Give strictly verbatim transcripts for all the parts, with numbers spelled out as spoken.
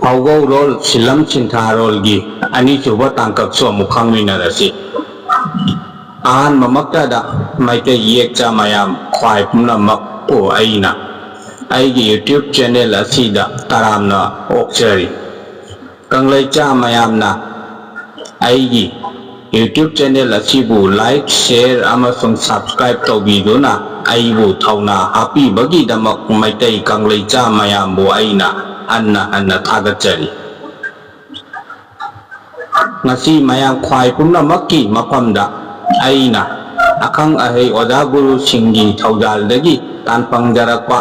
ꯄꯧꯒꯧꯔꯣꯜ ꯁꯤꯂꯝ ꯁꯤꯟꯊꯥꯔꯣꯜꯒꯤ ꯑꯅꯤꯁꯨꯕ ꯇꯥꯡꯀꯛꯁꯨ ꯑꯃꯨꯛ ꯈꯪꯃꯤꯟꯅꯔꯁꯤ꯫ ꯑꯍꯥꯟꯕꯃꯛꯇꯗ ꯃꯩꯇꯩ ꯌꯦꯛꯆꯥ ꯃꯌꯥꯝ ꯈ꯭ꯋꯥꯏ ꯄꯨꯝꯅꯃꯛꯄꯨ ꯑꯩꯅ ꯑꯩꯒꯤ YouTube channel ꯑꯁꯤꯗ ꯇꯔꯥꯝꯅ ꯑꯣꯛꯆꯔꯤ꯫ ꯀꯪꯂꯩꯆꯥ ꯃꯌꯥꯝꯅ ꯑꯩꯒꯤ YouTube channel ꯑꯁꯤꯕꯨ like, share ꯑꯃꯁꯨꯡ subscribe ꯇꯧꯕꯤꯗꯨꯅ ꯑꯩꯕꯨ ꯊꯧꯅꯥ ꯍꯥꯞꯄꯤꯕꯒꯤꯗꯃꯛ ꯃꯩꯇꯩ ꯀꯪꯂꯩꯆꯥ ꯃꯌꯥꯝꯕꯨ ꯑꯩꯅ ꯍꯟꯅ ꯍꯟꯅ ꯊꯥꯒꯠꯆꯔꯤ꯫ ꯉꯁꯤ ꯃꯌꯥꯝ ꯈ꯭ꯋꯥꯏ ꯄꯨꯝꯅꯃꯛꯀꯤ ꯃꯐꯝꯗ ꯑꯩꯅ ꯑꯈꯪ ꯑꯍꯩ ꯑꯣꯖꯥ ꯒꯨꯔꯨꯁꯤꯡꯒꯤ ꯊꯧꯖꯥꯜꯗꯒꯤ ꯇꯥꯟꯐꯪꯖꯔꯛꯄ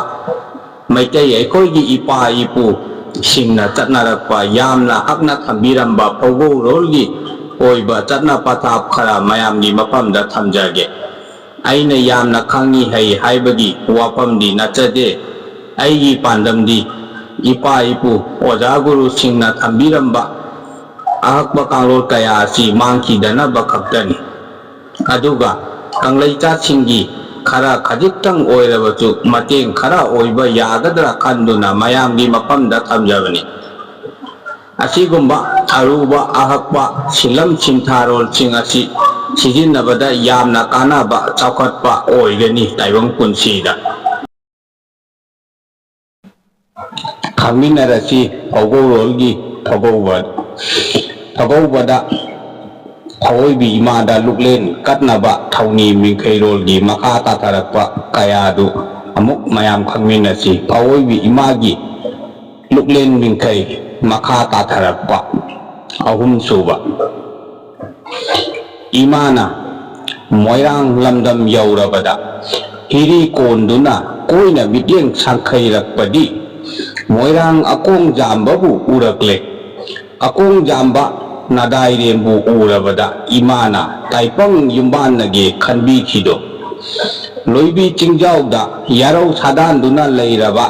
ꯃꯩꯇꯩ ꯑꯩꯈꯣꯏꯒꯤ ꯏꯄꯥ ꯏꯄꯨꯁꯤꯡꯅ ꯆꯠꯅꯔꯛꯄ ꯌꯥꯝꯅ ꯍꯛꯅ ꯊꯝꯕꯤꯔꯝꯕ ꯄꯧꯒꯧꯔꯣꯜꯒꯤ ꯑꯣꯏꯕ ꯆꯠꯅ ꯄꯊꯥꯞ ꯈꯔ ꯃꯌꯥꯝꯒꯤ ꯃꯐꯝꯗ ꯊꯝꯖꯒꯦ꯫ ꯑꯩꯅ ꯌꯥꯝꯅ ꯈꯪꯉꯤ ꯍꯩ ꯍꯥꯏꯕꯒꯤ ꯋꯥꯐꯝꯗꯤ ꯅꯠꯆꯗꯦ꯫ ꯑꯩꯒꯤ ꯄꯥꯟꯗꯝꯗꯤ ꯏꯄꯥ ꯏꯄꯨ ꯑꯣꯖꯥ ꯒꯨꯔꯨꯁꯤꯡꯅ ꯊꯝꯕꯤꯔꯝꯕ ꯑꯍꯛꯄ ꯀꯥꯡꯂꯣꯟ ꯀꯌꯥ ꯑꯁꯤ ꯃꯥꯡꯈꯤꯗꯅꯕ ꯈꯛꯇꯅꯤ꯫ ꯑꯗꯨꯒ ꯀꯪꯂꯩꯆꯥꯁꯤꯡꯒꯤ ꯈꯔ ꯈꯖꯤꯛꯇꯪ ꯑꯣꯏꯔꯕꯁꯨ ꯃꯇꯦꯡ ꯈꯔ ꯑꯣꯏꯕ ꯌꯥꯒꯗ꯭ꯔꯥ ꯈꯟꯗꯨꯅ ꯃꯌꯥꯝꯒꯤ ꯃꯐꯝꯗ ꯊꯝꯖꯕꯅꯤ꯫ ꯑꯁꯤꯒꯨꯝꯕ ꯑꯔꯨꯕ ꯑꯍꯛꯄ ꯁꯤꯂꯝ ꯁꯤꯟꯊꯥꯔꯣꯜꯁꯤꯡ ꯑꯁꯤ ꯁꯤꯖꯤꯟꯅꯕꯗ ꯌꯥꯝꯅ ꯀꯥꯟꯅꯕ ꯆꯥꯎꯈꯠꯄ ꯑꯣꯏꯒꯅꯤ ꯇꯥꯏꯕꯪ ꯄꯨꯟꯁꯤꯗ꯫ ꯈꯪꯃꯤꯟꯅꯔꯁꯤ ꯄꯧꯒꯧꯔꯣꯜꯒꯤ ꯊꯧꯒꯧꯕ-, ꯊꯧꯒꯧꯕꯗ ꯊꯧꯑꯣꯏꯕꯤ ꯏꯃꯥꯗ ꯂꯨꯛꯂꯦꯟ ꯀꯠꯅꯕ ꯊꯧꯅꯤ ꯃꯤꯡꯈꯩꯔꯣꯜꯒꯤ ꯃꯈꯥ ꯇꯥꯊꯔꯛꯄ ꯀꯌꯥꯗꯨ ꯑꯃꯨꯛ ꯃꯌꯥꯝ ꯈꯪꯃꯤꯟꯅꯁꯤ꯫ ꯊꯧꯑꯣꯏꯕꯤ ꯏꯃꯥꯒꯤ ꯂꯨꯛꯂꯦꯟ ꯃꯤꯡꯈꯩ ꯃꯈꯥ ꯇꯥꯊꯔꯛꯄ ꯑꯍꯨꯝꯁꯨꯕ꯫ ꯏꯃꯥꯅ ꯃꯣꯏꯔꯥꯡ ꯂꯝꯗꯝ ꯌꯧꯔꯕꯗ ꯍꯤꯔꯤ ꯀꯣꯟꯗꯨꯅ ꯀꯣꯏꯅ ꯃꯤꯠꯌꯦꯡ ꯁꯪꯈꯩꯔꯛꯄꯗꯤ ꯃꯣꯏꯔꯥꯡ ꯑꯀꯣꯡ ꯖꯥꯝꯕꯕꯨ ꯎꯔꯛꯂꯦ꯫ ꯑꯀꯣꯡ ꯖꯥꯝꯕ ꯅꯗꯥꯏꯔꯦꯝꯕꯨ ꯎꯔꯕꯗ ꯏꯃꯥꯅ ꯇꯥꯏꯄꯪ ꯌꯨꯝꯕꯥꯟꯅꯒꯦ ꯈꯟꯕꯤꯈꯤꯗꯣ꯫ ꯂꯣꯏꯕꯤ ꯆꯤꯡꯖꯥꯎꯗ ꯌꯥꯔꯧ ꯁꯥꯗꯥꯟꯗꯨꯅ ꯂꯩꯔꯕ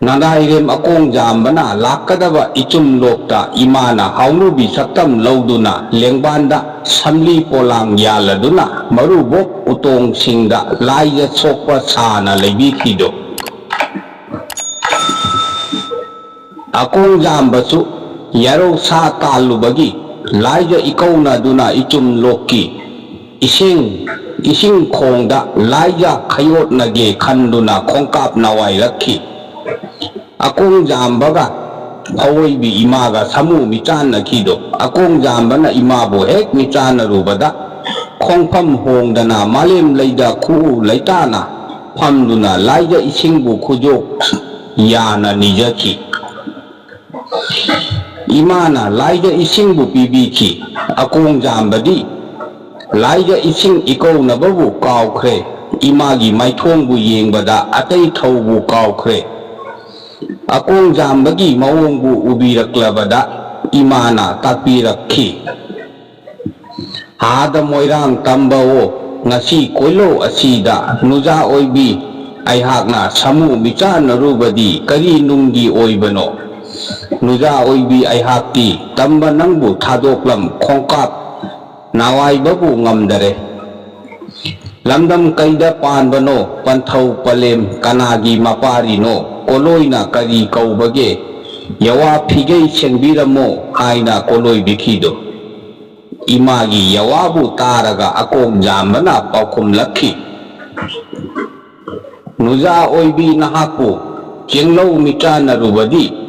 ꯅꯗꯥꯏꯔꯦꯝ ꯑꯀꯣꯡ ꯖꯥꯝꯕꯅ ꯂꯥꯛꯀꯗꯕ ꯏꯆꯨꯝ ꯂꯣꯛꯇ ꯏꯃꯥꯅ ꯍꯥꯎꯅꯨꯕꯤ ꯁꯛꯇꯝ ꯂꯧꯗꯨꯅ ꯂꯦꯡꯕꯥꯟꯗ ꯁꯝꯂꯤ ꯄꯣꯂꯥꯡ ꯌꯥꯜꯂꯗꯨꯅ ꯃꯔꯨꯕꯣꯛ ꯎꯇꯣꯡꯁꯤꯡꯗ ꯂꯥꯏꯖ ꯁꯣꯛꯄ ꯁꯥꯅ ꯂꯩꯕꯤꯈꯤꯗꯣ꯫ ꯑꯀꯣꯡꯖꯥꯝꯕꯁꯨ ꯌꯥꯔꯧ ꯁꯥ ꯇꯥꯜꯂꯨꯕꯒꯤ ꯂꯥꯏꯖ ꯏꯀꯧꯅꯗꯨꯅ ꯏꯆꯨꯝ ꯂꯣꯛꯀꯤ ꯏꯁꯤꯡ, ꯏꯁꯤꯡ ꯈꯣꯡꯗ ꯂꯥꯏꯖ ꯈꯌꯣꯠꯅꯒꯦ ꯈꯟꯗꯨꯅ ꯈꯣꯡꯀꯥꯞ ꯅꯋꯥꯏꯔꯛꯈꯤ꯫ ꯑꯀꯣꯡꯖꯥꯝꯕꯒ ꯐꯋꯣꯏꯕꯤ ꯏꯃꯥꯒ ꯁꯥꯃꯨ ꯃꯤꯆꯥꯟꯅꯈꯤꯗꯣ꯫ ꯑꯀꯣꯡꯖꯥꯝꯕꯅ ꯏꯃꯥꯕꯨ ꯍꯦꯛ ꯃꯤꯆꯥꯟꯅꯔꯨꯕꯗ ꯈꯣꯡꯐꯝ ꯍꯣꯡꯗꯅ ꯃꯥꯂꯦꯝ ꯂꯩꯗ ꯈꯨꯎ ꯂꯩꯇꯥꯅ ꯐꯝꯗꯨꯅ ꯂꯥꯏꯖ ꯏꯁꯤꯡꯕꯨ ꯈꯨꯖꯣꯛ ꯌꯥꯅ ꯅꯤꯖꯈꯤ꯫ ꯏꯃꯥꯅ ꯂꯥꯏꯗ ꯏꯁꯤꯡꯕꯨ ꯄꯤꯕꯤꯈꯤ꯫ ꯑꯀꯣꯡꯖꯥꯝꯕꯗꯤ ꯂꯥꯏꯗ ꯏꯁꯤꯡ ꯏꯀꯧꯅꯕꯕꯨ ꯀꯥꯎꯈ꯭ꯔꯦ꯫ ꯏꯃꯥꯒꯤ ꯃꯥꯏꯊꯣꯡꯕꯨ ꯌꯦꯡꯕꯗ ꯑꯇꯩ ꯊꯧꯕꯨ ꯀꯥꯎꯈ꯭ꯔꯦ꯫ ꯑꯀꯣꯡꯖꯥꯝꯕꯒꯤ ꯃꯑꯣꯡꯕꯨ ꯎꯕꯤꯔꯛꯂꯕꯗ ꯏꯃꯥꯅ ꯇꯥꯛꯄꯤꯔꯛꯈꯤ꯫ ꯍꯥꯗ ꯃꯣꯏꯔꯥꯡ ꯇꯝꯕꯋꯣ, ꯉꯁꯤ ꯀꯣꯏꯂꯧ ꯑꯁꯤꯗ ꯅꯨꯖꯥ ꯑꯣꯏꯕꯤ ꯑꯩꯍꯥꯛꯅ ꯁꯥꯃꯨ ꯃꯤꯆꯥꯟꯅꯔꯨꯕꯗꯤ ꯀꯔꯤ ꯅꯨꯡꯒꯤ ꯑꯣꯏꯕꯅꯣ? ꯅꯨꯖꯥ ꯑꯣꯏꯕꯤ ꯑꯩꯍꯥꯛꯇꯤ ꯇꯝꯕ ꯅꯪꯕꯨ ꯊꯥꯗꯣꯛꯂꯝ ꯈꯣꯡꯀꯥꯞ ꯅꯥꯋꯥꯏꯕꯕꯨ ꯉꯝꯗꯔꯦ꯫ ꯂꯝꯗꯝ ꯀꯩꯗ ꯄꯥꯟꯕꯅꯣ ꯄꯟꯊꯧ ꯄꯂꯦꯝ ꯀꯅꯥꯒꯤ ꯃꯄꯥꯔꯤꯅꯣ? ꯀꯣꯂꯣꯏꯅ ꯀꯔꯤ ꯀꯧꯕꯒꯦ? ꯌꯋꯥ ꯐꯤꯒꯩ ꯁꯦꯡꯕꯤꯔꯝꯃꯣ ꯍꯥꯏꯅ ꯀꯣꯂꯣꯏꯕꯤꯈꯤꯗꯣ꯫ ꯏꯃꯥꯒꯤ ꯌꯋꯥꯕꯨ ꯇꯥꯔꯒ ꯑꯀꯣꯡꯖꯥꯝꯕꯅ ꯄꯥꯎꯈꯨꯝꯂꯛꯈꯤ꯫ ꯅꯨꯖꯥ ꯑꯣꯏꯕꯤ ꯅꯍꯥꯛꯄꯨ ꯆꯦꯡꯂꯧ ꯃꯤꯆꯥꯟꯅꯔꯨꯕꯗꯤ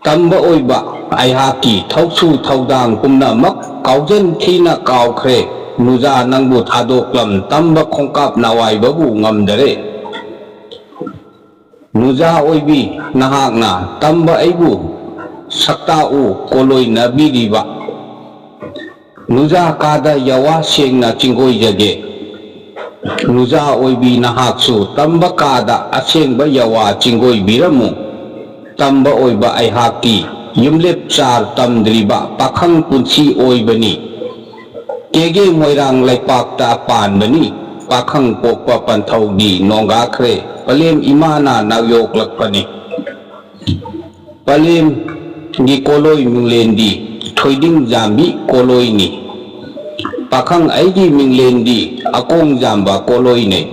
ꯇꯝꯕ ꯑꯣꯏꯕ ꯑꯩꯍꯥꯛꯀꯤ ꯊꯧꯁꯨ ꯊꯧꯗꯥꯡ ꯄꯨꯝꯅꯃꯛ ꯀꯥꯎꯖꯟ ꯊꯤꯅ ꯀꯥꯎꯈ꯭ꯔꯦ꯫ ꯅꯨꯖꯥ ꯅꯪꯕꯨ ꯊꯥꯗꯣꯛꯂꯝ ꯇꯝꯕ ꯈꯣꯡꯀꯥꯞ ꯅꯥꯋꯥꯏꯕꯕꯨ ꯉꯝꯗꯔꯦ꯫ ꯅꯨꯖꯥ ꯑꯣꯏꯕꯤ ꯅꯍꯥꯛꯅ ꯇꯝꯕ ꯑꯩꯕꯨ ꯁꯛꯇꯥꯛꯎ ꯀꯣꯂꯣꯏꯅꯕꯤꯔꯤꯕ꯫ ꯅꯨꯖꯥ ꯀꯥꯗ ꯌꯋꯥ ꯁꯦꯡꯅ ꯆꯤꯡꯒꯣꯏꯖꯒꯦ꯫ ꯅꯨꯖꯥ ꯑꯣꯏꯕꯤ ꯅꯍꯥꯛꯁꯨ ꯇꯝꯕ ꯀꯥꯗ ꯑꯁꯦꯡꯕ ꯌꯋꯥ ꯆꯤꯡꯒꯣꯏꯕꯤꯔꯝꯃꯨ꯫ ꯇꯝꯕ ꯑꯣꯏꯕ ꯑꯩꯍꯥꯛꯀꯤ ꯌꯨꯝꯂꯦꯞ ꯆꯥꯔ ꯇꯝꯗ꯭ꯔꯤꯕ ꯄꯥꯈꯪ ꯄꯨꯟꯁꯤ ꯑꯣꯏꯕꯅꯤ꯫ ꯀꯦꯒꯦ ꯃꯣꯏꯔꯥꯡ ꯂꯩꯄꯥꯛꯇ ꯄꯥꯟꯕꯅꯤ꯫ ꯄꯥꯈꯪ ꯄꯣꯛꯄ ꯄꯟꯊꯧꯗꯤ ꯅꯣꯡꯒꯥꯈ꯭ꯔꯦ꯫ ꯄꯂꯦꯝ ꯏꯃꯥꯅ ꯅꯥꯌꯣꯛꯂꯛꯄꯅꯤ꯫ ꯄꯂꯦꯝꯒꯤ ꯀꯣꯂꯣꯏ ꯃꯤꯡꯂꯦꯟꯗꯤ ꯊꯣꯏꯗꯤꯡ ꯖꯥꯝꯕꯤ ꯀꯣꯂꯣꯏꯅꯤ꯫ ꯄꯥꯈꯪ ꯑꯩꯒꯤ ꯃꯤꯡꯂꯦꯟꯗꯤ ꯑꯀꯣꯡ ꯖꯥꯝꯕ ꯀꯣꯂꯣꯏꯅꯦ꯫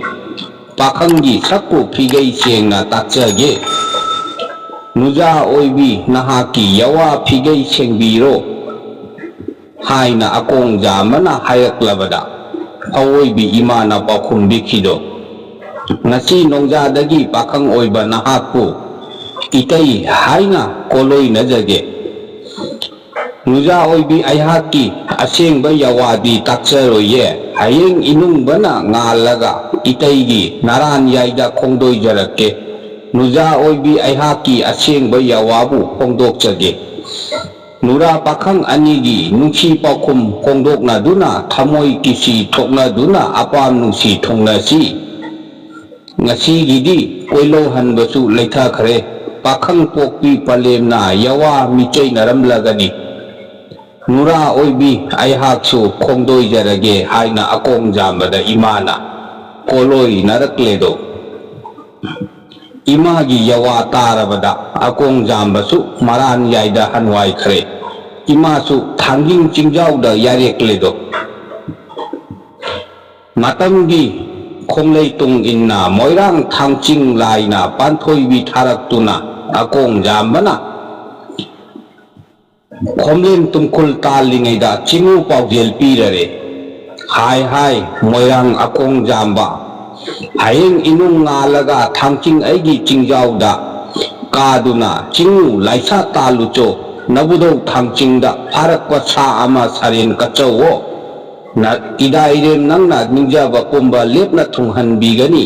ꯄꯥꯈꯪꯒꯤ ꯁꯛꯄꯨ ꯐꯤꯒꯩ ꯁꯦꯡꯅ ꯇꯥꯛꯆꯒꯦ꯫ "ꯅꯨꯖꯥ ꯑꯣꯏꯕꯤ, ꯅꯍꯥꯛꯀꯤ ꯌꯥꯋꯥ ꯐꯤꯒꯩ ꯁꯦꯡꯕꯤꯔꯣ" ꯍꯥꯏꯅ ꯑꯀꯣꯡ ꯖꯥꯝꯕꯅ ꯍꯥꯏꯔꯛꯂꯕꯗ, ꯑꯋꯣꯏꯕꯤ ꯏꯃꯥꯅ ꯄꯥꯎꯈꯨꯝ ꯄꯤꯈꯤꯗꯣ, "ꯉꯁꯤ ꯅꯣꯡꯖꯥꯗꯒꯤ ꯄꯥꯈꯪ ꯑꯣꯏꯕ ꯅꯍꯥꯛꯄꯨ ꯏꯇꯩ ꯍꯥꯏꯅ ꯀꯣꯂꯣꯏꯅꯖꯒꯦ꯫ ꯅꯨꯖꯥ ꯑꯣꯏꯕꯤ, ꯑꯩꯍꯥꯛꯀꯤ ꯑꯁꯦꯡꯕ ꯌꯥꯋꯥꯗꯤ ꯇꯥꯛꯆꯔꯣꯏꯌꯦ꯫ ꯍꯌꯦꯡ ꯏꯅꯨꯡꯕꯅ ꯉꯥꯜꯂꯒ ꯏꯇꯩꯒꯤ ꯅꯔꯥꯟ ꯌꯥꯏꯗ ꯈꯣꯡꯗꯣꯏꯖꯔꯛꯀꯦ꯫ ꯅꯨꯖꯥ ꯑꯣꯏꯕꯤ, ꯑꯩꯍꯥꯛꯀꯤ ꯑꯁꯦꯡꯕ ꯌꯥꯋꯥꯕꯨ ꯐꯣꯡꯗꯣꯛꯆꯒꯦ꯫ ꯅꯨꯔꯥ ꯄꯥꯈꯪ ꯑꯅꯤꯒꯤ ꯅꯨꯡꯁꯤ ꯄꯥꯎꯈꯨꯝ ꯐꯣꯡꯗꯣꯛꯅꯗꯨꯅ, ꯊꯃꯣꯏ ꯀꯤꯁꯤ ꯊꯣꯛꯅꯗꯨꯅ, ꯑꯄꯥꯝ ꯅꯨꯡꯁꯤ ꯊꯨꯡꯅꯁꯤ꯫ ꯉꯁꯤꯒꯤꯗꯤ ꯀꯣꯏꯂꯧ ꯍꯟꯕꯁꯨ ꯂꯩꯊꯈ꯭ꯔꯦ꯫ ꯄꯥꯈꯪ ꯄꯣꯛꯄꯤ ꯄꯂꯦꯝꯅ ꯌꯥꯋꯥ ꯃꯤꯆꯩꯅꯔꯝꯂꯒꯅꯤ꯫ ꯅꯨꯔꯥ ꯑꯣꯏꯕꯤ, ꯑꯩꯍꯥꯛꯁꯨ ꯈꯣꯡꯗꯣꯏꯖꯔꯒꯦ" ꯍꯥꯏꯅ ꯑꯀꯣꯡ ꯖꯥꯝꯕꯗ ꯏꯃꯥꯅ ꯀꯣꯂꯣꯏꯅꯔꯛꯂꯦꯗꯣ꯫ ꯏꯃꯥꯒꯤ ꯌꯥꯋꯥ ꯇꯥꯔꯕꯗ ꯑꯀꯣꯡ ꯖꯥꯝꯕꯁꯨ ꯃꯔꯥꯟ ꯌꯥꯏꯗ ꯍꯟꯋꯥꯏꯈ꯭ꯔꯦ꯫ ꯏꯃꯥꯁꯨ ꯊꯥꯡꯖꯤꯡ ꯆꯤꯡꯖꯥꯎꯗ ꯌꯥꯔꯦꯛꯂꯦꯗꯣ꯫ ꯃꯇꯝꯒꯤ ꯈꯣꯡꯂꯩ ꯇꯨꯡ ꯏꯟꯅ ꯃꯣꯏꯔꯥꯡ ꯊꯥꯡꯆꯤꯡ ꯂꯥꯏꯅ ꯄꯥꯟꯊꯣꯏꯕꯤ ꯊꯥꯔꯛꯇꯨꯅ ꯑꯀꯣꯡ ꯖꯥꯝꯕꯅ ꯈꯣꯝꯂꯦꯟ ꯇꯨꯝꯈꯨꯜ ꯇꯥꯜꯂꯤꯉꯩꯗ ꯆꯤꯡꯉꯨ ꯄꯥꯎꯖꯦꯜ ꯄꯤꯔꯔꯦ꯫ "ꯍꯥꯏ ꯍꯥꯏ, ꯃꯣꯏꯔꯥꯡ ꯑꯀꯣꯡ ꯖꯥꯝꯕ, ꯍꯌꯦꯡ ꯏꯅꯨꯡ ꯉꯥꯜꯂꯒ ꯊꯥꯡꯆꯤꯡ ꯑꯩꯒꯤ ꯆꯤꯡꯖꯥꯎꯗ ꯀꯥꯗꯨꯅ ꯆꯤꯡꯉꯨ ꯂꯥꯏꯁꯥ ꯇꯥꯜꯂꯨꯆꯣ꯫ ꯅꯕꯨꯙꯧ ꯊꯥꯡꯆꯤꯡꯗ ꯐꯥꯔꯛꯄ ꯁꯥ ꯑꯃ ꯁꯥꯔꯦꯟ ꯀꯠꯆꯧꯋꯣ꯫ ꯅ-, ꯏꯗꯥ ꯏꯔꯦꯝ ꯅꯪꯅ ꯅꯤꯡꯖꯕ ꯄꯨꯝꯕ ꯂꯦꯞꯅ ꯊꯨꯡꯍꯟꯕꯤꯒꯅꯤ꯫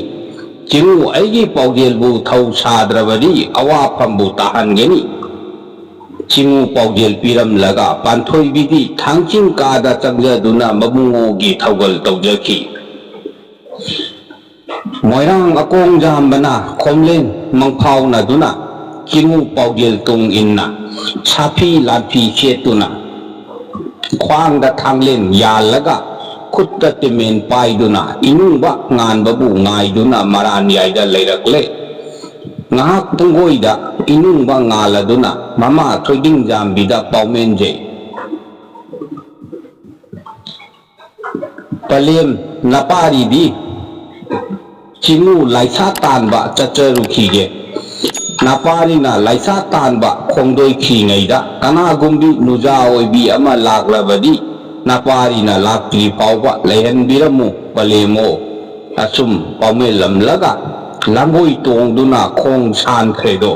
ꯆꯤꯡꯉꯨ ꯑꯩꯒꯤ ꯄꯥꯎꯖꯦꯜꯕꯨ ꯊꯧ ꯁꯥꯗ꯭ꯔꯕꯗꯤ ꯑꯋꯥꯐꯝꯕꯨ ꯇꯥꯍꯟꯒꯅꯤ"꯫ ꯆꯤꯡꯉꯨ ꯄꯥꯎꯖꯦꯜ ꯄꯤꯔꯝꯂꯒ ꯄꯥꯟꯊꯣꯏꯕꯤꯗꯤ ꯊꯥꯡꯆꯤꯡ ꯀꯥꯗ ꯆꯪꯖꯗꯨꯅ ꯃꯕꯨꯡꯉꯣꯒꯤ ꯊꯧꯒꯜ ꯇꯧꯖꯈꯤ꯫ ꯃꯣꯏꯔꯥꯡ ꯑꯀꯣꯡ ꯖꯥꯝꯕꯅ ꯈꯣꯝꯂꯦꯟ ꯃꯪꯐꯥꯎꯅꯗꯨꯅ ꯆꯤꯡꯉꯨ ꯄꯥꯎꯖꯦꯜ ꯇꯨꯡ ꯏꯟꯅ ꯁꯥꯐꯤ ꯂꯥꯟꯐꯤ ꯁꯦꯠꯇꯨꯅ ꯈ꯭ꯋꯥꯡꯗ ꯊꯥꯡꯂꯦꯟ ꯌꯥꯜꯂꯒ ꯈꯨꯠꯇ ꯇꯤꯃꯦꯟ ꯄꯥꯏꯗꯨꯅ ꯏꯅꯨꯡꯕ ꯉꯥꯟꯕꯕꯨ ꯉꯥꯏꯗꯨꯅ ꯃꯔꯥꯟ ꯌꯥꯏꯗ ꯂꯩꯔꯛꯂꯦ꯫ ꯉꯥꯏꯍꯥꯛ ꯄꯨꯡꯒꯣꯏꯗ ꯏꯅꯨꯡꯕ ꯉꯥꯜꯂꯗꯨꯅ ꯃꯃꯥ ꯊꯣꯏꯗꯤꯡꯖꯥꯝꯕꯤꯗ ꯄꯥꯎꯃꯦꯟꯖꯩ꯫ "ꯄꯂꯦꯝ ꯅꯄꯥꯔꯤꯗꯤ ꯆꯤꯡꯉꯨ ꯂꯥꯏꯁꯥ ꯇꯥꯟꯕ ꯆꯠꯆꯔꯨꯈꯤꯒꯦ꯫ ꯅꯄꯥꯔꯤꯅ ꯂꯥꯏꯁꯥ ꯇꯥꯟꯕ ꯈꯣꯡꯗꯣꯏꯈꯤꯉꯩꯗ ꯀꯅꯥꯒꯨꯝꯕꯤ ꯅꯨꯖꯥ ꯑꯣꯏꯕꯤ ꯑꯃ ꯂꯥꯛꯂꯕꯗꯤ ꯅꯄꯥꯔꯤꯅ ꯂꯥꯛꯇ꯭ꯔꯤ ꯐꯥꯎꯕ ꯂꯩꯍꯟꯕꯤꯔꯝꯃꯨ ꯄꯂꯦꯝꯃꯣ꯫ ꯑꯁꯨꯝ ꯄꯥꯎꯃꯦꯜꯂꯝꯂꯒ ꯂꯥꯡꯒꯣꯏ ꯇꯣꯡꯗꯨꯅ ꯈꯣꯡ ꯁꯥꯟꯈ꯭ꯔꯦꯗꯣ꯫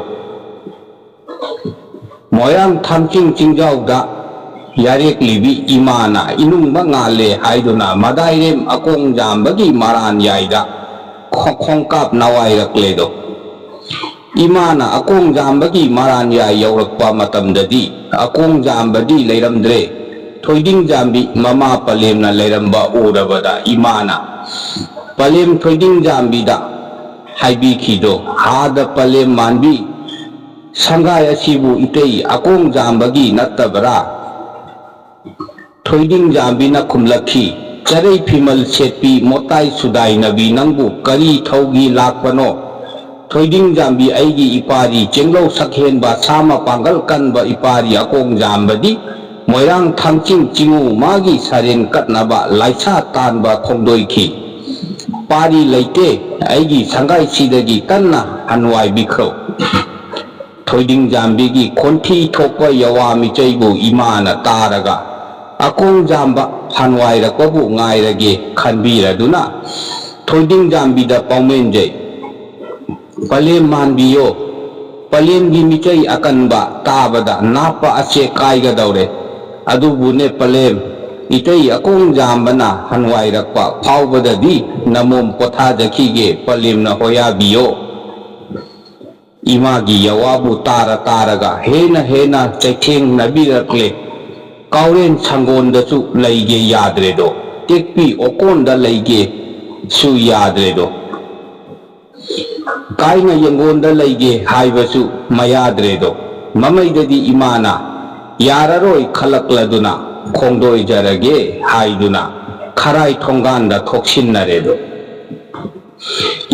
ꯃꯣꯏꯔꯥꯡ ꯊꯥꯡꯆꯤꯡ ꯆꯤꯡꯖꯥꯎꯗ ꯌꯥꯔꯦꯛꯂꯤꯕꯤ ꯏꯃꯥꯅ ꯏꯅꯨꯡ ꯃꯉꯥꯜꯂꯦ ꯍꯥꯏꯗꯨꯅ ꯃꯗꯥꯏꯔꯦꯝ ꯑꯀꯣꯡ ꯖꯥꯝꯕꯒꯤ ꯃꯔꯥꯟ ꯌꯥꯏꯗ ꯈꯣ-, ꯈꯣꯡꯀꯥꯞ ꯅꯋꯥꯏꯔꯛꯂꯦꯗꯣ꯫ ꯏꯃꯥꯅ ꯑꯀꯣꯡ ꯖꯥꯝꯕꯒꯤ ꯃꯔꯥꯟ ꯌꯥꯏ ꯌꯧꯔꯛꯄ ꯃꯇꯝꯗꯗꯤ ꯑꯀꯣꯡ ꯖꯥꯝꯕꯗꯤ ꯂꯩꯔꯝꯗ꯭ꯔꯦ꯫ ꯊꯣꯏꯗꯤꯡ ꯖꯥꯝꯕꯤ ꯃꯃꯥ ꯄꯂꯦꯝꯅ ꯂꯩꯔꯝꯕ ꯎꯔꯕꯗ ꯏꯃꯥꯅ ꯄꯂꯦꯝ ꯊꯣꯏꯗꯤꯡ ꯖꯥꯝꯕꯤꯗ ꯍꯥꯏꯕꯤꯈꯤꯗꯣ, "ꯍꯥꯗ ꯄꯂꯦꯝ ꯃꯥꯟꯕꯤ, ꯁꯪꯒꯥꯏ ꯑꯁꯤꯕꯨ ꯏꯇꯩ ꯑꯀꯣꯡ ꯖꯥꯝꯕꯒꯤ ꯅꯠꯇꯕ꯭ꯔꯥ?" ꯊꯣꯏꯗꯤꯡ ꯖꯥꯝꯕꯤꯅ ꯈꯨꯝꯂꯛꯈꯤ, "ꯆꯔꯩ ꯐꯤꯃꯜ ꯁꯦꯠꯄꯤ ꯃꯣꯇꯥꯏ ꯁꯨꯗꯥꯏꯅꯕꯤ ꯅꯪꯕꯨ ꯀꯔꯤ ꯊꯧꯒꯤ ꯂꯥꯛꯄꯅꯣ? ꯊꯣꯏꯗꯤꯡ ꯖꯥꯝꯕꯤ ꯑꯩꯒꯤ ꯏꯄꯥꯔꯤ ꯆꯦꯡꯂꯧ ꯁꯛꯍꯦꯟꯕ ꯁꯥꯃ ꯄꯥꯡꯒꯜ ꯀꯟꯕ ꯏꯄꯥꯔꯤ ꯑꯀꯣꯡ ꯖꯥꯝꯕꯗꯤ ꯃꯣꯏꯔꯥꯡ ꯊꯥꯡꯆꯤꯡ ꯆꯤꯡꯉꯨ ꯃꯥꯒꯤ ꯁꯔꯦꯟ ꯀꯠꯅꯕ ꯂꯥꯏꯁꯥ ꯇꯥꯟꯕ ꯈꯣꯡꯗꯣꯏꯈꯤ꯫ ꯄꯥꯔꯤ ꯂꯩꯇꯦ, ꯑꯩꯒꯤ ꯁꯪꯒꯥꯏꯁꯤꯗꯒꯤ ꯀꯟꯅ ꯍꯟꯋꯥꯏꯕꯤꯈ꯭ꯔꯣ꯫" ꯊꯣꯏꯗꯤꯡ ꯖꯥꯝꯕꯤꯒꯤ ꯈꯣꯟꯊꯤ ꯊꯣꯛꯄ ꯌꯋꯥ ꯃꯤꯆꯩꯕꯨ ꯏꯃꯥꯅ ꯇꯥꯔꯒ ꯑꯀꯣꯡ ꯖꯥꯝꯕ ꯍꯟꯋꯥꯏꯔꯛꯄꯕꯨ ꯉꯥꯏꯔꯒꯦ ꯈꯟꯕꯤꯔꯗꯨꯅ ꯊꯣꯏꯗꯤꯡ ꯖꯥꯝꯕꯤꯗ ꯄꯥꯎꯃꯦꯟꯖꯩ꯫ "ꯄꯂꯦꯝ ꯃꯥꯟꯕꯤꯌꯣ, ꯄꯂꯦꯝꯒꯤ ꯃꯤꯆꯩ ꯑꯀꯟꯕ ꯇꯥꯕꯗ ꯅꯥꯞꯄ ꯑꯁꯦ ꯀꯥꯏꯒꯗꯧꯔꯦ꯫ ꯑꯗꯨꯕꯨꯅꯦ ꯄꯂꯦꯝ, ꯏꯇꯩ ꯑꯀꯣꯡ ꯖꯥꯝꯕꯅ ꯍꯟꯋꯥꯏꯔꯛꯄ ꯐꯥꯎꯕꯗꯗꯤ ꯅꯃꯣꯝ ꯄꯣꯊꯥꯖꯈꯤꯒꯦ, ꯄꯂꯦꯝꯅ ꯍꯣꯌꯥꯕꯤꯌꯣ꯫" ꯏꯃꯥꯒꯤ ꯌꯋꯥꯕꯨ ꯇꯥꯔ ꯇꯥꯔꯒ ꯍꯦꯟꯅ ꯍꯦꯟꯅ ꯆꯩꯊꯦꯡꯅꯕꯤꯔꯛꯂꯦ꯫ "ꯀꯥꯎꯔꯦꯟ ꯁꯪꯒꯣꯟꯗꯁꯨ ꯂꯩꯒꯦ ꯌꯥꯗ꯭ꯔꯦꯗꯣ, ꯇꯦꯛꯄꯤ ꯑꯣꯀꯣꯟꯗ ꯂꯩꯒꯦꯁꯨ ꯌꯥꯗ꯭ꯔꯦꯗꯣ, ꯀꯥꯏꯅ ꯌꯦꯡꯒꯣꯟꯗ ꯂꯩꯒꯦ ꯍꯥꯏꯕꯁꯨ ꯃꯌꯥꯗ꯭ꯔꯦꯗꯣ꯫" ꯃꯃꯩꯗꯗꯤ ꯏꯃꯥꯅ ꯌꯥꯔꯔꯣꯏ ꯈꯜꯂꯛꯂꯗꯨꯅ ꯈꯣꯡꯗꯣꯏꯖꯔꯒꯦ ꯍꯥꯏꯗꯨꯅ ꯈꯔꯥꯏ ꯊꯣꯡꯒꯥꯟꯗ ꯊꯣꯛꯁꯤꯟꯅꯔꯦꯗꯣ꯫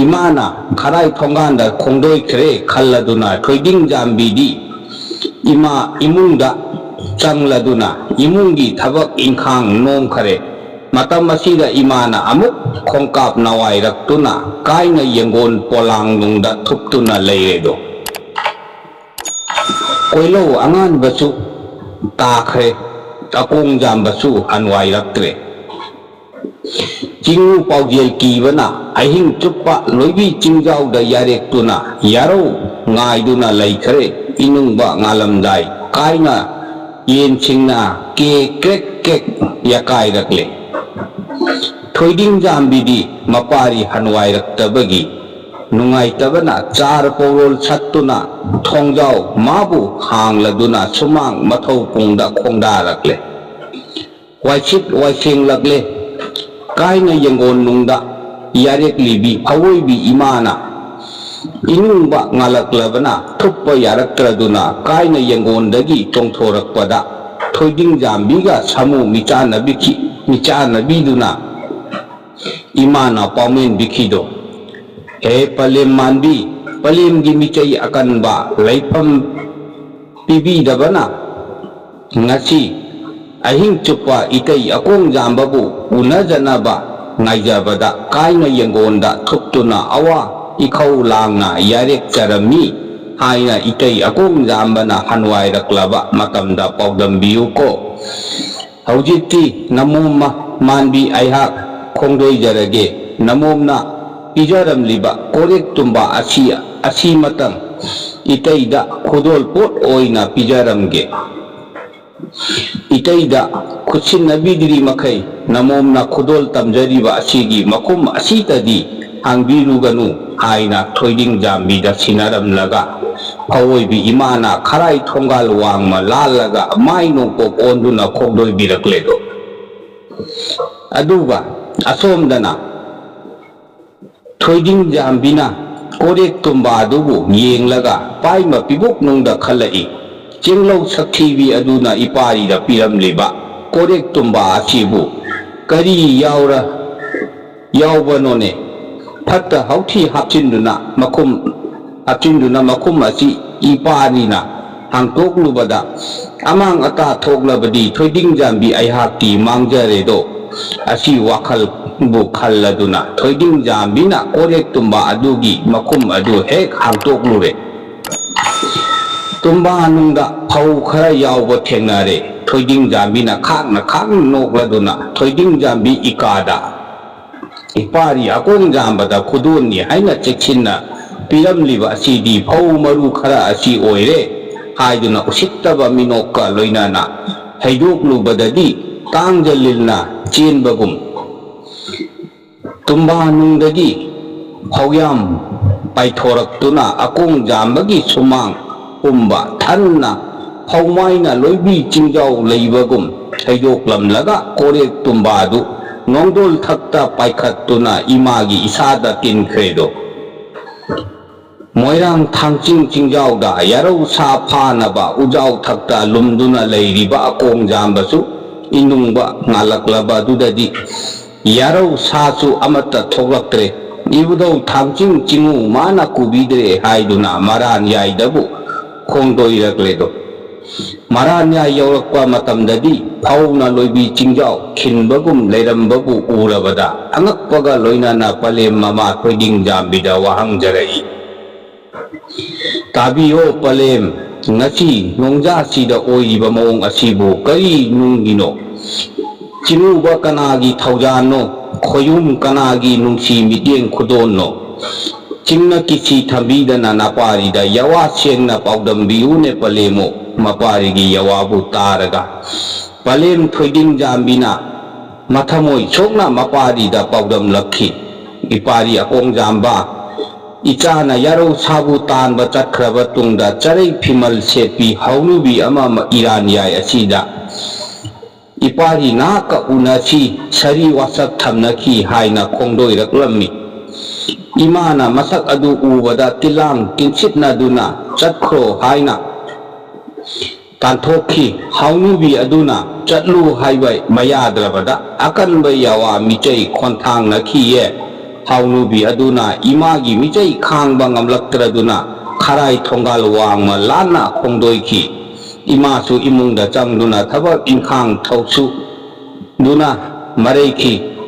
ꯏꯃꯥꯅ ꯈꯔꯥꯏ ꯊꯣꯡꯒꯥꯟꯗ ꯈꯣꯡꯗꯣꯏꯈ꯭ꯔꯦ ꯈꯜꯂꯗꯨꯅ ꯊꯣꯏꯗꯤꯡ ꯖꯥꯝꯕꯤꯗꯤ ꯏꯃꯥ ꯏꯃꯨꯡꯗ ꯆꯪꯂꯗꯨꯅ ꯏꯃꯨꯡꯒꯤ ꯊꯕꯛ ꯏꯪꯈꯥꯡ ꯅꯣꯝꯈꯔꯦ꯫ ꯃꯇꯝ ꯑꯁꯤꯗ ꯏꯃꯥꯅ ꯑꯃꯨꯛ ꯈꯣꯡꯀꯥꯞ ꯅꯋꯥꯏꯔꯛꯇꯨꯅ ꯀꯥꯏꯅ ꯌꯦꯡꯒꯣꯟ ꯄꯣꯂꯥꯡ ꯅꯨꯡꯗ ꯊꯨꯞꯇꯨꯅ ꯂꯩꯔꯦꯗꯣ꯫ ꯀꯣꯏꯂꯧ ꯑꯉꯥꯟꯕꯁꯨ ꯇꯥꯈ꯭ꯔꯦ, ꯑꯀꯣꯡ ꯖꯥꯝꯕꯁꯨ ꯍꯟꯋꯥꯏꯔꯛꯇ꯭ꯔꯦ꯫ ꯆꯤꯡꯉꯨ ꯄꯥꯎꯖꯦꯜ ꯀꯤꯕꯅ ꯑꯍꯤꯡ ꯆꯨꯞꯄ ꯂꯣꯏꯕꯤ ꯆꯤꯡꯖꯥꯎꯗ ꯌꯥꯔꯦꯛꯇꯨꯅ ꯌꯥꯔꯧ ꯉꯥꯏꯗꯨꯅ ꯂꯩꯈ꯭ꯔꯦ꯫ ꯏꯅꯨꯡꯕ ꯉꯥꯜꯂꯝꯗꯥꯏ ꯀꯥꯏꯅ ꯌꯦꯟꯁꯤꯡꯅ ꯀꯦ ꯀ꯭ꯔꯦꯛ ꯀ꯭ꯔꯦꯛ ꯌꯥꯀꯥꯏꯔꯛꯂꯦ꯫ ꯊꯣꯏꯗꯤꯡ ꯖꯥꯝꯕꯤꯗꯤ ꯃꯄꯥꯔꯤ ꯍꯟꯋꯥꯏꯔꯛꯇꯕꯒꯤ ꯅꯨꯡꯉꯥꯏꯇꯕꯅ ꯆꯥꯔ ꯄꯧꯔꯣꯜ ꯁꯠꯇꯨꯅ ꯊꯣꯡꯖꯥꯎ ꯃꯥꯕꯨ ꯍꯥꯡꯂꯗꯨꯅ ꯁꯨꯃꯥꯡ ꯃꯊꯧ ꯄꯨꯡꯗ ꯈꯣꯡꯗꯥꯔꯛꯂꯦ꯫ ꯋꯥꯏꯁꯤꯠ ꯋꯥꯏꯁꯦꯡꯂꯛꯂꯦ꯫ ꯀꯥꯏꯅ ꯌꯦꯡꯒꯣꯟꯅꯨꯡꯗ ꯌꯥꯔꯦꯛꯂꯤꯕꯤ ꯑꯋꯣꯏꯕꯤ ꯏꯃꯥꯅ ꯏꯅꯨꯡꯕ ꯉꯥꯜꯂꯛꯂꯕꯅ ꯊꯨꯞꯄ ꯌꯥꯔꯛꯇ꯭ꯔꯗꯨꯅ ꯀꯥꯏꯅ ꯌꯦꯡꯒꯣꯟꯗꯒꯤ ꯆꯣꯡꯊꯣꯔꯛꯄꯗ ꯊꯣꯏꯗꯤꯡ ꯖꯥꯝꯕꯤꯒ ꯁꯥꯃꯨ ꯃꯤꯆꯥꯟꯅꯕꯤꯈꯤ-, ꯃꯤꯆꯥꯟꯅꯕꯤꯗꯨꯅ ꯏꯃꯥꯅ ꯄꯥꯎꯃꯦꯟ ꯕꯤꯈꯤꯗꯣ꯫ ꯍꯦ ꯄꯂꯦꯝ ꯃꯥꯟꯕꯤ, ꯄꯂꯦꯝꯒꯤ ꯃꯤꯆꯩ ꯑꯀꯟꯕ ꯂꯩꯐꯝ ꯄꯤꯕꯤꯗꯕꯅ ꯉꯁꯤ ꯑꯍꯤꯡ ꯆꯨꯞꯄ ꯏꯇꯩ ꯑꯀꯣꯡ ꯖꯥꯝꯕꯕꯨ ꯎꯅꯖꯅꯕ ꯉꯥꯏꯖꯕꯗ ꯀꯥꯏꯅ ꯌꯦꯡꯒꯣꯟꯗ ꯊꯨꯞꯇꯨꯅ ꯑꯋꯥ ꯏꯈꯧ ꯂꯥꯡꯅ ꯌꯥꯔꯦꯛꯆꯔꯝꯃꯤ ꯍꯥꯏꯅ ꯏꯇꯩ ꯑꯀꯣꯡ ꯖꯥꯝꯕꯅ ꯍꯟꯋꯥꯏꯔꯛꯂꯕ ꯃꯇꯝꯗ ꯄꯥꯎꯗꯝꯕꯤꯌꯨꯀꯣ꯫ ꯍꯧꯖꯤꯛꯇꯤ ꯅꯃꯣꯝ ꯃ-, ꯃꯥꯟꯕꯤ ꯑꯩꯍꯥꯛ ꯈꯣꯡꯗꯣꯏꯖꯔꯒꯦ꯫ ꯅꯃꯣꯝꯅ ꯄꯤꯖꯔꯝꯂꯤꯕ ꯀꯣꯔꯦꯛ ꯇꯨꯝꯕ ꯑꯁꯤ, ꯑꯁꯤꯃꯇꯪ ꯏꯇꯩꯗ ꯈꯨꯗꯣꯜ ꯄꯣꯠ ꯑꯣꯏꯅ ꯄꯤꯖꯔꯝꯒꯦ꯫ ꯏꯇꯩꯗ ꯈꯨꯠꯁꯤꯟꯅꯕꯤꯗ꯭ꯔꯤ ꯃꯈꯩ ꯅꯃꯣꯝꯅ ꯈꯨꯗꯣꯜ ꯇꯝꯖꯔꯤꯕ ꯑꯁꯤꯒꯤ ꯃꯈꯨꯝ ꯑꯁꯤꯇꯗꯤ ꯍꯥꯡꯕꯤꯔꯨꯒꯅꯨ ꯍꯥꯏꯅ ꯊꯣꯏꯗꯤꯡ ꯖꯥꯝꯕꯤꯗ ꯁꯤꯟꯅꯔꯝꯂꯒ ꯑꯋꯣꯏꯕꯤ ꯏꯃꯥꯅ ꯈꯔꯥꯏ ꯊꯣꯡꯒꯥꯜ ꯋꯥꯡꯃ ꯂꯥꯜꯂꯒ ꯃꯥꯏ ꯅꯣꯡꯄꯣꯛ ꯑꯣꯟꯗꯨꯅ ꯈꯣꯡꯗꯣꯏꯕꯤꯔꯛꯂꯦꯗꯣ꯫ ꯑꯗꯨꯒ ꯑꯁꯣꯝꯗꯅ ꯊꯣꯏꯗꯤꯡ ꯖꯥꯝꯕꯤꯅ ꯀꯣꯔꯦꯛ ꯇꯨꯝꯕ ꯑꯗꯨꯕꯨ ꯌꯦꯡꯂꯒ ꯄꯥꯏꯃ ꯄꯤꯕꯨꯛꯅꯨꯡꯗ ꯈꯜꯂꯛꯏ꯫ ꯆꯦꯡꯂꯧ ꯁꯛꯊꯤꯕꯤ ꯑꯗꯨꯅ ꯏꯄꯥꯔꯤꯗ ꯄꯤꯔꯝꯂꯤꯕ ꯀꯣꯔꯦꯛ ꯇꯨꯝꯕ ꯑꯁꯤꯕꯨ ꯀꯔꯤ ꯌꯥꯎꯔ-, ꯌꯥꯎꯕꯅꯣꯅꯦ? ꯐꯠꯇ ꯍꯥꯎꯊꯤ ꯍꯥꯞꯆꯤꯟꯗꯨꯅ ꯃꯈꯨꯝ, ꯍꯥꯞꯆꯤꯟꯗꯨꯅ ꯃꯈꯨꯝ ꯑꯁꯤ ꯏꯄꯥꯔꯤꯅ ꯍꯥꯡꯇꯣꯛꯂꯨꯕꯗ ꯑꯃꯥꯡ ꯑꯇꯥ ꯊꯣꯛꯂꯕꯗꯤ ꯊꯣꯏꯗꯤꯡ ꯖꯥꯝꯕꯤ ꯑꯩꯍꯥꯛꯇꯤ ꯃꯥꯡꯖꯔꯦꯗꯣ꯫ ꯑꯁꯤ ꯋꯥꯈꯜꯕꯨ ꯈꯜꯂꯗꯨꯅ ꯊꯣꯏꯗꯤꯡ ꯖꯥꯝꯕꯤꯅ ꯀꯣꯔꯦꯛ ꯇꯨꯝꯕ ꯑꯗꯨꯒꯤ ꯃꯈꯨꯝ ꯑꯗꯨ ꯍꯦꯛ ꯍꯥꯡꯇꯣꯛꯂꯨꯔꯦ꯫ ꯇꯨꯝꯕꯥꯅꯨꯡꯗ ꯐꯧ ꯈꯔ ꯌꯥꯎꯕ ꯊꯦꯡꯅꯔꯦ꯫ ꯊꯣꯏꯗꯤꯡꯖꯥꯝꯕꯤꯅ ꯈꯥꯡꯅ ꯈꯥꯡꯅ ꯅꯣꯛꯂꯗꯨꯅ ꯊꯣꯏꯗꯤꯡꯖꯥꯝꯕꯤ ꯏꯀꯥꯗ, "ꯏꯄꯥꯔꯤ ꯑꯀꯣꯡꯖꯥꯝꯕꯗ ꯈꯨꯗꯣꯜꯅꯤ ꯍꯥꯏꯅ ꯆꯦꯛꯁꯤꯟꯅ ꯄꯤꯔꯝꯂꯤꯕ ꯑꯁꯤꯗꯤ ꯐꯧ ꯃꯔꯨ ꯈꯔ ꯑꯁꯤ ꯑꯣꯏꯔꯦ" ꯍꯥꯏꯗꯨꯅ ꯎꯁꯤꯠꯇꯕ ꯃꯤꯅꯣꯛꯀ ꯂꯣꯏꯅꯅ ꯍꯩꯗꯣꯛꯂꯨꯕꯗꯗꯤ, ꯇꯥꯡꯖꯂꯤꯜꯅ ꯆꯦꯟꯕꯒꯨꯝ ꯇꯨꯝꯕꯥꯅꯨꯡꯗꯒꯤ ꯐꯧꯌꯥꯝ ꯄꯥꯏꯊꯣꯔꯛꯇꯨꯅ ꯑꯀꯣꯡꯖꯥꯝꯕꯒꯤ ꯁꯨꯃꯥꯡ ꯄꯨꯝꯕ ꯊꯟꯅ ꯐꯧꯃꯥꯏꯅ ꯂꯣꯏꯕꯤ ꯆꯤꯡꯖꯥꯎ ꯂꯩꯕꯒꯨꯝ ꯊꯩꯗꯣꯛꯂꯝꯂꯒ ꯀꯣꯔꯦꯛ ꯇꯨꯝꯕꯥꯗꯨ ꯅꯣꯡꯗꯣꯜ ꯊꯛꯇ ꯄꯥꯏꯈꯠꯇꯨꯅ ꯏꯃꯥꯒꯤ ꯏꯁꯥꯗ ꯇꯤꯟꯈ꯭ꯔꯦꯗꯣ꯫ ꯃꯣꯏꯔꯥꯡ ꯊꯥꯡꯆꯤꯡ ꯆꯤꯡꯖꯥꯎꯗ ꯌꯥꯔꯧ ꯁꯥ ꯐꯥꯅꯕ ꯎꯖꯥꯎ ꯊꯛꯇ ꯂꯨꯝꯗꯨꯅ ꯂꯩꯔꯤꯕ ꯑꯀꯣꯡꯖꯥꯝꯕꯁꯨ ꯏꯅꯨꯡꯕ ꯉꯥꯜꯂꯛꯂꯕ ꯑꯗꯨꯗꯗꯤ ꯌꯥꯔꯧ ꯁꯥꯁꯨ ꯑꯃꯠꯇ ꯊꯣꯛꯂꯛꯇ꯭ꯔꯦ꯫ ꯏꯕꯨꯙꯧ ꯊꯥꯡꯆꯤꯡ ꯆꯤꯡꯉꯨ ꯃꯥꯅ ꯀꯨꯕꯤꯗ꯭ꯔꯦ ꯍꯥꯏꯗꯨꯅ ꯃꯔꯥꯟ ꯌꯥꯏꯗꯕꯨ ꯈꯣꯡꯗꯣꯏꯔꯛꯂꯦꯗꯣ꯫ ꯃꯔꯥꯟꯌꯥꯏ ꯌꯧꯔꯛꯄ ꯃꯇꯝꯗꯗꯤ ꯐꯧꯅ ꯂꯣꯏꯕꯤ ꯆꯤꯡꯖꯥꯎ ꯈꯤꯟꯕꯒꯨꯝ ꯂꯩꯔꯝꯕꯕꯨ ꯎꯔꯕꯗ ꯑꯉꯛꯄꯒ ꯂꯣꯏꯅꯅ ꯄꯂꯦꯝ ꯃꯃꯥ ꯊꯣꯏꯗꯤꯡꯖꯥꯝꯕꯤꯗ ꯋꯥꯍꯪꯖꯔꯛꯏ꯫ ꯇꯥꯕꯤꯌꯣ ꯄꯂꯦꯝ, ꯉꯁꯤ ꯅꯣꯡꯖꯥꯁꯤꯗ ꯑꯣꯏꯔꯤꯕ ꯃꯑꯣꯡ ꯑꯁꯤꯕꯨ ꯀꯔꯤ ꯅꯨꯡꯒꯤꯅꯣ? ꯆꯤꯡꯉꯨꯕ ꯀꯅꯥꯒꯤ ꯊꯧꯖꯥꯟꯅꯣ? ꯈꯣꯌꯨꯝ ꯀꯅꯥꯒꯤ ꯅꯨꯡꯁꯤ ꯃꯤꯠꯌꯦꯡ ꯈꯨꯗꯣꯟꯅꯣ? ꯆꯤꯡꯅ ꯀꯤꯁꯤ ꯊꯝꯕꯤꯗꯅ ꯅꯄꯥꯔꯤꯗ ꯌꯥꯋꯥ ꯁꯦꯡꯅ ꯄꯥꯎꯗꯝꯕꯤꯌꯨꯅꯦ ꯄꯂꯦꯝꯃꯨ꯫ ꯃꯄꯥꯔꯤꯒꯤ ꯌꯥꯋꯥꯕꯨ ꯇꯥꯔꯒ ꯄꯂꯦꯝ ꯊꯣꯏꯗꯤꯡꯖꯥꯝꯕꯤꯅ ꯃꯊꯃꯣꯏ ꯁꯣꯛꯅ ꯃꯄꯥꯔꯤꯗ ꯄꯥꯎꯗꯝꯂꯛꯈꯤ꯫ ꯏꯄꯥꯔꯤ ꯑꯀꯣꯡꯖꯥꯝꯕ, ꯏꯆꯥꯅ ꯌꯥꯔꯧ ꯁꯥꯕꯨ ꯇꯥꯟꯕ ꯆꯠꯈ꯭ꯔꯕ ꯇꯨꯡꯗ ꯆꯔꯩ ꯐꯤꯃꯜ ꯁꯦꯠꯄꯤ ꯍꯧꯅꯨꯕꯤ ꯑꯃ ꯏꯔꯥꯟ ꯌꯥꯏ ꯑꯁꯤꯗ ꯏꯄꯥꯔꯤ ꯅꯍꯥꯛꯀ ꯎꯅꯁꯤ, ꯁꯥꯔꯤ ꯋꯥꯁꯛ ꯊꯝꯅꯈꯤ ꯍꯥꯏꯅ ꯈꯣꯡꯗꯣꯏꯔꯛꯂꯝꯃꯤ꯫ ꯏꯃꯥꯅ ꯃꯁꯛ ꯑꯗꯨ ꯎꯕꯗ ꯇꯤꯜꯂꯥꯡ ꯇꯤꯟꯁꯤꯠꯅꯗꯨꯅ ꯆꯠꯈ꯭ꯔꯣ ꯍꯥꯏꯅ ꯇꯥꯟꯊꯣꯛꯈꯤ꯫ ꯍꯥꯎꯅꯨꯕꯤ ꯑꯗꯨꯅ ꯆꯠꯂꯨ ꯍꯥꯏꯕ ꯃꯌꯥꯗ꯭ꯔꯕꯗ ꯑꯀꯟꯕ ꯌꯥꯋꯥ ꯃꯤꯆꯩ ꯈꯣꯟꯊꯥꯡꯅꯈꯤꯌꯦ꯫ ꯍꯥꯎꯅꯨꯕꯤ ꯑꯗꯨꯅ ꯏꯃꯥꯒꯤ ꯃꯤꯆꯩ ꯈꯥꯡꯕ ꯉꯝꯂꯛꯇ꯭ꯔꯗꯨꯅ ꯈꯔꯥꯏ ꯊꯣꯡꯒꯥꯜ ꯋꯥꯡꯃ ꯂꯥꯟꯅ ꯈꯣꯡꯗꯣꯏꯈꯤ꯫ ꯏꯃꯥꯁꯨ ꯏꯃꯨꯡꯗ ꯆꯪꯗꯨꯅ ꯊꯕꯛ ꯏꯪꯈꯥꯡ ꯇꯧꯁꯨꯗꯨꯅ ꯃꯔꯩꯈꯤ꯫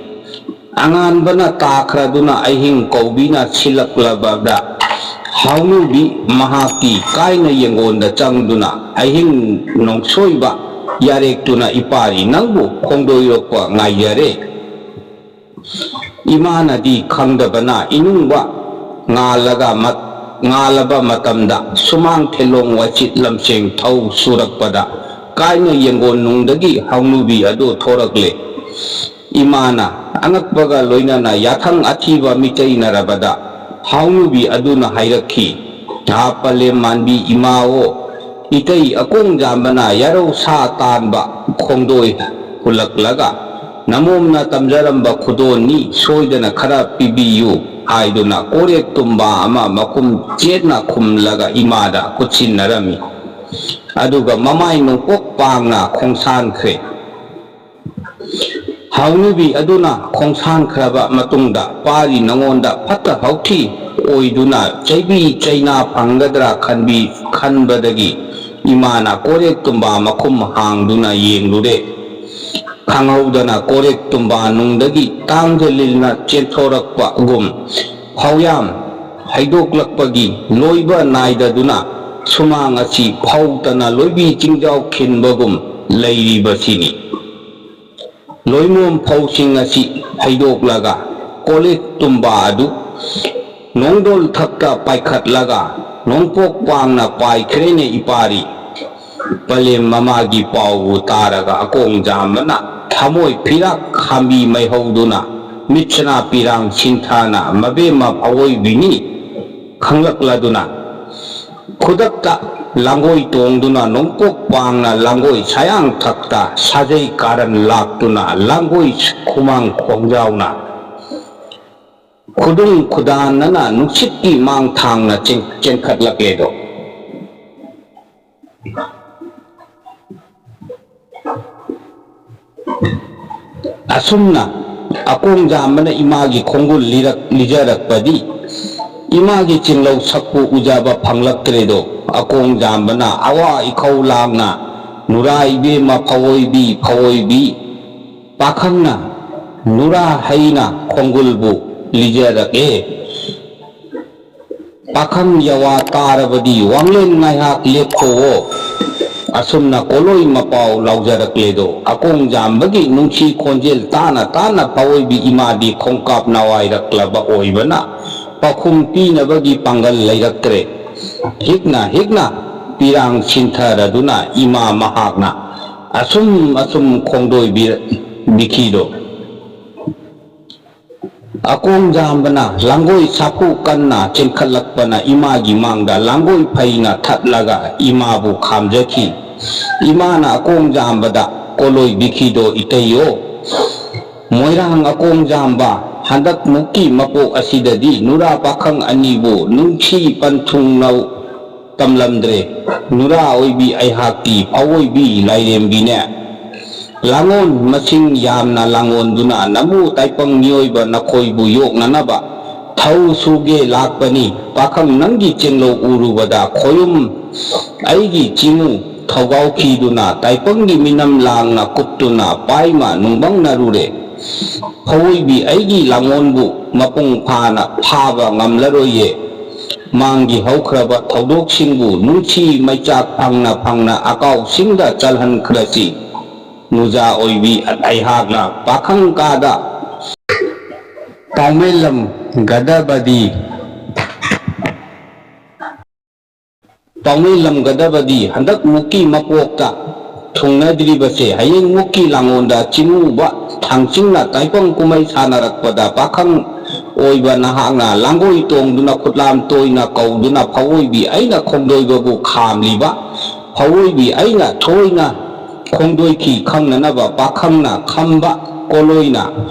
ꯑꯉꯥꯟꯕꯅ ꯇꯥꯈ꯭ꯔꯗꯨꯅ ꯑꯍꯤꯡ ꯀꯧꯕꯤꯅ ꯁꯤꯜꯂꯛꯂꯕꯗ ꯍꯥꯎꯅꯨꯕꯤ ꯃꯍꯥꯛꯀꯤ ꯀꯥꯏꯅ ꯌꯦꯡꯒꯣꯟꯗ ꯆꯪꯗꯨꯅ ꯑꯍꯤꯡ ꯅꯣꯡꯁꯣꯏꯕ ꯌꯥꯔꯦꯛꯇꯨꯅ, "ꯏꯄꯥꯔꯤ ꯅꯪꯕꯨ ꯈꯣꯡꯗꯣꯏꯔꯛꯄ ꯉꯥꯏꯖꯔꯦ꯫ ꯏꯃꯥꯅꯗꯤ ꯈꯪꯗꯕꯅ ꯏꯅꯨꯡꯕ ꯉꯥꯜꯂꯒ ꯃꯠ-, ꯉꯥꯜꯂꯕ ꯃꯇꯝꯗ ꯁꯨꯃꯥꯡ ꯊꯦꯂꯣꯡ ꯋꯥꯏꯆꯤꯠ ꯂꯝꯁꯦꯡ ꯊꯧ ꯁꯨꯔꯛꯄꯗ ꯀꯥꯏꯅ ꯌꯦꯡꯒꯣꯟ ꯅꯨꯡꯗꯒꯤ ꯍꯥꯎꯅꯨꯕꯤ ꯑꯗꯨ ꯊꯣꯔꯛꯂꯦ꯫ ꯏꯃꯥꯅ ꯑꯉꯛꯄꯒ ꯂꯣꯏꯅꯅ ꯌꯥꯊꯪ ꯑꯊꯤꯕ ꯃꯤꯇꯩꯅꯔꯕꯗ ꯍꯥꯎꯅꯨꯕꯤ ꯑꯗꯨꯅ ꯍꯥꯏꯔꯛꯈꯤ, "ꯍꯥ ꯄꯂꯦꯝ ꯃꯥꯟꯕꯤ ꯏꯃꯥꯑꯣ, ꯏꯇꯩ ꯑꯀꯣꯡꯖꯥꯝꯕꯅ ꯌꯥꯔꯧ ꯁꯥ ꯇꯥꯟꯕ ꯈꯣꯡꯗꯣꯏ ꯍꯨꯜꯂꯛꯂꯒ ꯅꯃꯣꯝꯅ ꯇꯝꯖꯔꯝꯕ ꯈꯨꯗꯣꯜꯅꯤ, ꯁꯣꯏꯗꯅ ꯈꯔ ꯄꯤꯕꯤꯌꯨ" ꯍꯥꯏꯗꯨꯅ ꯀꯣꯔꯦꯛ ꯇꯨꯝꯕ ꯑꯃ ꯃꯈꯨꯝ ꯆꯦꯠꯅ ꯈꯨꯝꯂꯒ ꯏꯃꯥꯗ ꯈꯨꯠꯁꯤꯟꯅꯔꯝꯃꯤ꯫ ꯑꯗꯨꯒ ꯃꯃꯥꯏ ꯅꯣꯡꯄꯣꯛ ꯄꯥꯡꯅ ꯈꯣꯡꯁꯥꯟꯈ꯭ꯔꯦ꯫ ꯍꯥꯎꯅꯨꯕꯤ ꯑꯗꯨꯅ ꯈꯣꯡꯁꯥꯟꯈ꯭ꯔꯕ ꯃꯇꯨꯡꯗ, "ꯄꯥꯔꯤ ꯅꯉꯣꯟꯗ ꯐꯠꯇ ꯍꯥꯎꯊꯤ ꯑꯣꯏꯗꯨꯅ ꯆꯩꯕꯤ ꯆꯩꯅꯥ ꯐꯪꯒꯗ꯭ꯔꯥ?" ꯈꯟꯕꯤ-, ꯈꯟꯕꯗꯒꯤ ꯏꯃꯥꯅ ꯀꯣꯔꯦꯛ ꯇꯨꯝꯕꯥ ꯃꯈꯨꯝ ꯍꯥꯡꯗꯨꯅ ꯌꯦꯡꯂꯨꯔꯦ꯫ ꯈꯪꯍꯧꯗꯅ ꯀꯣꯔꯦꯛ ꯇꯨꯝꯕꯥ ꯅꯨꯡꯗꯒꯤ ꯇꯥꯡꯖꯂꯤꯜꯅ ꯆꯦꯟꯊꯣꯔꯛꯄꯒꯨꯝ ꯐꯥꯎꯌꯥꯝ ꯍꯩꯗꯣꯛꯂꯛꯄꯒꯤ ꯂꯣꯏꯕ ꯅꯥꯏꯗꯗꯨꯅ ꯁꯨꯃꯥꯡ ꯑꯁꯤ ꯐꯧꯇꯅ ꯂꯣꯏꯕꯤ ꯆꯤꯡꯖꯥꯎ ꯈꯤꯟꯕꯒꯨꯝ ꯂꯩꯔꯤꯕꯁꯤꯅꯤ꯫ ꯂꯣꯏꯃꯣꯝ ꯐꯧꯁꯤꯡ ꯑꯁꯤ ꯍꯩꯗꯣꯛꯂꯒ ꯀꯣꯂꯤꯛ ꯇꯨꯝꯕ ꯑꯗꯨ ꯅꯣꯡꯗꯣꯜ ꯊꯛꯇ ꯄꯥꯏꯈꯠꯂꯒ ꯅꯣꯡꯄꯣꯛ ꯄꯥꯡꯅ ꯄꯥꯏꯈ꯭ꯔꯦꯅꯦ ꯏꯄꯥꯔꯤ꯫ ꯄꯂꯦꯝ ꯃꯃꯥꯒꯤ ꯄꯥꯎꯕꯨ ꯇꯥꯔꯒ ꯑꯀꯣꯡ ꯖꯥꯝꯕꯅ ꯊꯃꯣꯏ ꯐꯤꯔꯥꯛ ꯈꯥꯝꯕꯤ ꯃꯩꯍꯧꯗꯨꯅ ꯃꯤꯠꯁꯅꯥ ꯄꯤꯔꯥꯡ ꯁꯤꯟꯊꯥꯅ ꯃꯕꯦꯝꯃ ꯐꯑꯣꯏꯕꯤꯅꯤ ꯈꯪꯂꯛꯂꯗꯨꯅ ꯈꯨꯗꯛꯇ ꯂꯥꯡꯒꯣꯏ ꯇꯣꯡꯗꯨꯅ ꯅꯣꯡꯄꯣꯛ ꯄꯥꯡꯅ ꯂꯥꯡꯒꯣꯏ ꯁꯥꯌꯥꯡ ꯊꯛꯇ ꯁꯥꯖꯩ ꯀꯥꯔꯟ ꯂꯥꯛꯇꯨꯅ ꯂꯥꯡꯒꯣꯏ ꯈꯨꯃꯥꯡ ꯈꯣꯡꯖꯥꯎꯅ ꯈꯨꯗꯨꯡ ꯈꯨꯗꯥꯟꯅꯅ ꯅꯨꯡꯁꯤꯠꯀꯤ ꯃꯥꯡ ꯊꯥꯡꯅ ꯆꯦꯟ-, ꯆꯦꯟꯈꯠꯂꯛꯂꯦꯗꯣ꯫ ꯑꯁꯨꯝꯅ ꯑꯀꯣꯡ ꯖꯥꯝꯕꯅ ꯏꯃꯥꯒꯤ ꯈꯣꯡꯒꯨꯜ ꯂꯤꯔꯛ-, ꯂꯤꯖꯔꯛꯄꯗꯤ ꯏꯃꯥꯒꯤ ꯆꯤꯡꯂꯧ ꯁꯛꯄꯨ ꯎꯖꯕ ꯐꯪꯂꯛꯇ꯭ꯔꯦꯗꯣ꯫ ꯑꯀꯣꯡ ꯖꯥꯝꯕꯅ ꯑꯋꯥ ꯏꯈꯧ ꯂꯥꯡꯅ ꯅꯨꯔꯥ ꯏꯕꯦꯝꯃ ꯐꯑꯣꯏꯕꯤ, ꯐꯑꯣꯏꯕꯤ ꯄꯥꯈꯪꯅ ꯅꯨꯔꯥ ꯍꯩꯅ ꯈꯣꯡꯒꯨꯜꯕꯨ ꯂꯤꯖꯔꯛꯑꯦ꯫ ꯄꯥꯈꯪ ꯌꯥꯋꯥ ꯇꯥꯔꯕꯗꯤ ꯋꯥꯡꯂꯦꯟ ꯉꯥꯏꯍꯥꯛ ꯂꯦꯞꯈꯣꯋꯣ꯫ ꯑꯁꯨꯝꯅ ꯀꯣꯂꯣꯏ ꯃꯄꯥꯎ ꯂꯥꯎꯖꯔꯛꯂꯦꯗꯣ꯫ ꯑꯀꯣꯡ ꯖꯥꯝꯕꯒꯤ ꯅꯨꯡꯁꯤ ꯈꯣꯟꯖꯦꯜ ꯇꯥꯅ ꯇꯥꯅ ꯄꯥꯋꯣꯏꯕꯤ ꯏꯃꯥꯗꯤ ꯈꯣꯡꯀꯥꯞ ꯅꯥꯋꯥꯏꯔꯛꯂꯕ ꯑꯣꯏꯕꯅ ꯄꯥꯎꯈꯨꯝ ꯄꯤꯅꯕꯒꯤ ꯄꯥꯡꯒꯜ ꯂꯩꯔꯛꯇ꯭ꯔꯦ꯫ ꯍꯤꯛꯅ ꯍꯤꯛꯅ ꯄꯤꯔꯥꯡ ꯁꯤꯟꯊꯔꯗꯨꯅ ꯏꯃꯥ ꯃꯍꯥꯛꯅ ꯑꯁꯨꯝ ꯑꯁꯨꯝ ꯈꯣꯡꯗꯣꯏꯕꯤ-, ꯕꯤꯈꯤꯗꯣ꯫ ꯑꯀꯣꯡ ꯖꯥꯝꯕꯅ ꯂꯥꯡꯒꯣꯏ ꯁꯥꯐꯨ ꯀꯟꯅ ꯆꯦꯟꯈꯠꯂꯛꯄꯅ ꯏꯃꯥꯒꯤ ꯃꯥꯡꯗ ꯂꯥꯡꯒꯣꯏ ꯐꯩꯅ ꯊꯠꯂꯒ ꯏꯃꯥꯕꯨ ꯈꯥꯝꯖꯈꯤ꯫ ꯏꯃꯥꯅ ꯑꯀꯣꯡ ꯖꯥꯝꯕꯗ, "ꯀꯣꯂꯣꯏ ꯕꯤꯈꯤꯗꯣ ꯏꯇꯩꯌꯣ, ꯃꯣꯏꯔꯥꯡ ꯑꯀꯣꯡ ꯖꯥꯝꯕ, ꯍꯟꯗꯛ ꯃꯨꯛꯀꯤ ꯃꯄꯣꯛ ꯑꯁꯤꯗꯗꯤ ꯅꯨꯔꯥ ꯄꯥꯈꯪ ꯑꯅꯤꯕꯨ ꯅꯨꯡꯁꯤ ꯄꯟꯊꯨꯡꯅꯧ ꯇꯝꯂꯝꯗ꯭ꯔꯦ꯫ ꯅꯨꯔꯥ ꯑꯣꯏꯕꯤ ꯑꯩꯍꯥꯛꯀꯤ ꯐꯥꯑꯣꯏꯕꯤ ꯂꯥꯏꯔꯦꯝꯕꯤꯅꯦ꯫ ꯂꯥꯡꯑꯣꯟ ꯃꯁꯤꯡ ꯌꯥꯝꯅ ꯂꯥꯡꯑꯣꯟꯗꯨꯅ ꯅꯃꯨ ꯇꯥꯏꯄꯪ ꯃꯤꯑꯣꯏꯕ ꯅꯈꯣꯏꯕꯨ ꯌꯣꯛꯅꯅꯕ ꯊꯧ ꯁꯨꯒꯦ ꯂꯥꯛꯄꯅꯤ꯫ ꯄꯥꯈꯪ ꯅꯪꯒꯤ ꯆꯦꯡꯂꯧ ꯎꯔꯨꯕꯗ ꯈꯣꯌꯨꯝ ꯑꯩꯒꯤ ꯆꯤꯃꯨ ꯊꯧꯒꯥꯎꯈꯤꯗꯨꯅ ꯇꯥꯏꯄꯪꯒꯤ ꯃꯤꯅꯝ ꯂꯥꯡꯅ ꯀꯨꯠꯇꯨꯅ ꯄꯥꯏꯃ ꯅꯨꯡꯕꯪꯅꯔꯨꯔꯦ꯫ ꯐꯥꯑꯣꯏꯕꯤ ꯑꯩꯒꯤ ꯂꯥꯡꯑꯣꯟꯕꯨ ꯃꯄꯨꯡ ꯐꯥꯅ ꯐꯥꯕ ꯉꯝꯂꯔꯣꯏꯌꯦ꯫ ꯃꯥꯡꯒꯤ ꯍꯧꯈ꯭ꯔꯕ ꯊꯧꯗꯣꯛꯁꯤꯡꯕꯨ ꯅꯨꯡꯁꯤ ꯃꯩꯆꯥꯛ ꯐꯪꯅ ꯐꯪꯅ ꯑꯀꯥꯎꯁꯤꯡꯗ ꯆꯜꯍꯟꯈ꯭ꯔꯁꯤ꯫ ꯅꯨꯖꯥ ꯑꯣꯏꯕꯤ ꯑꯩꯍꯥꯛꯅ ꯄꯥꯈꯪ ꯀꯥꯗ ꯄꯥꯎꯃꯦꯜꯂꯝꯒꯗꯕꯗꯤ ꯄꯥꯎꯃꯩ ꯂꯝꯒꯗꯕꯗꯤ ꯍꯟꯗꯛ ꯃꯨꯛꯀꯤ ꯃꯄꯣꯛꯇ ꯊꯨꯡꯅꯗ꯭ꯔꯤꯕꯁꯦ ꯍꯌꯦꯡ ꯃꯨꯛꯀꯤ ꯂꯥꯡꯑꯣꯟꯗ ꯆꯤꯡꯉꯨꯕ ꯊꯥꯡꯆꯤꯡꯅ ꯇꯥꯏꯄꯪ ꯀꯨꯝꯍꯩ ꯁꯥꯟꯅꯔꯛꯄꯗ ꯄꯥꯈꯪ ꯑꯣꯏꯕ ꯅꯍꯥꯛꯅ ꯂꯥꯡꯒꯣꯏ ꯇꯣꯡꯗꯨꯅ ꯈꯨꯠꯂꯥꯝ ꯇꯣꯏꯅ ꯀꯧꯗꯨꯅ ꯐꯥꯑꯣꯏꯕꯤ ꯑꯩꯅ ꯈꯣꯡꯗꯣꯏꯕꯕꯨ ꯈꯥꯝꯂꯤꯕ ꯐꯥꯑꯣꯏꯕꯤ ꯑꯩꯅ ꯊꯣꯏꯅ ꯈꯣꯡꯗꯣꯏꯈꯤ ꯈꯪꯅꯅꯕ ꯄꯥꯈꯪꯅ ꯈꯝꯕ ꯀꯣꯂꯣꯏꯅ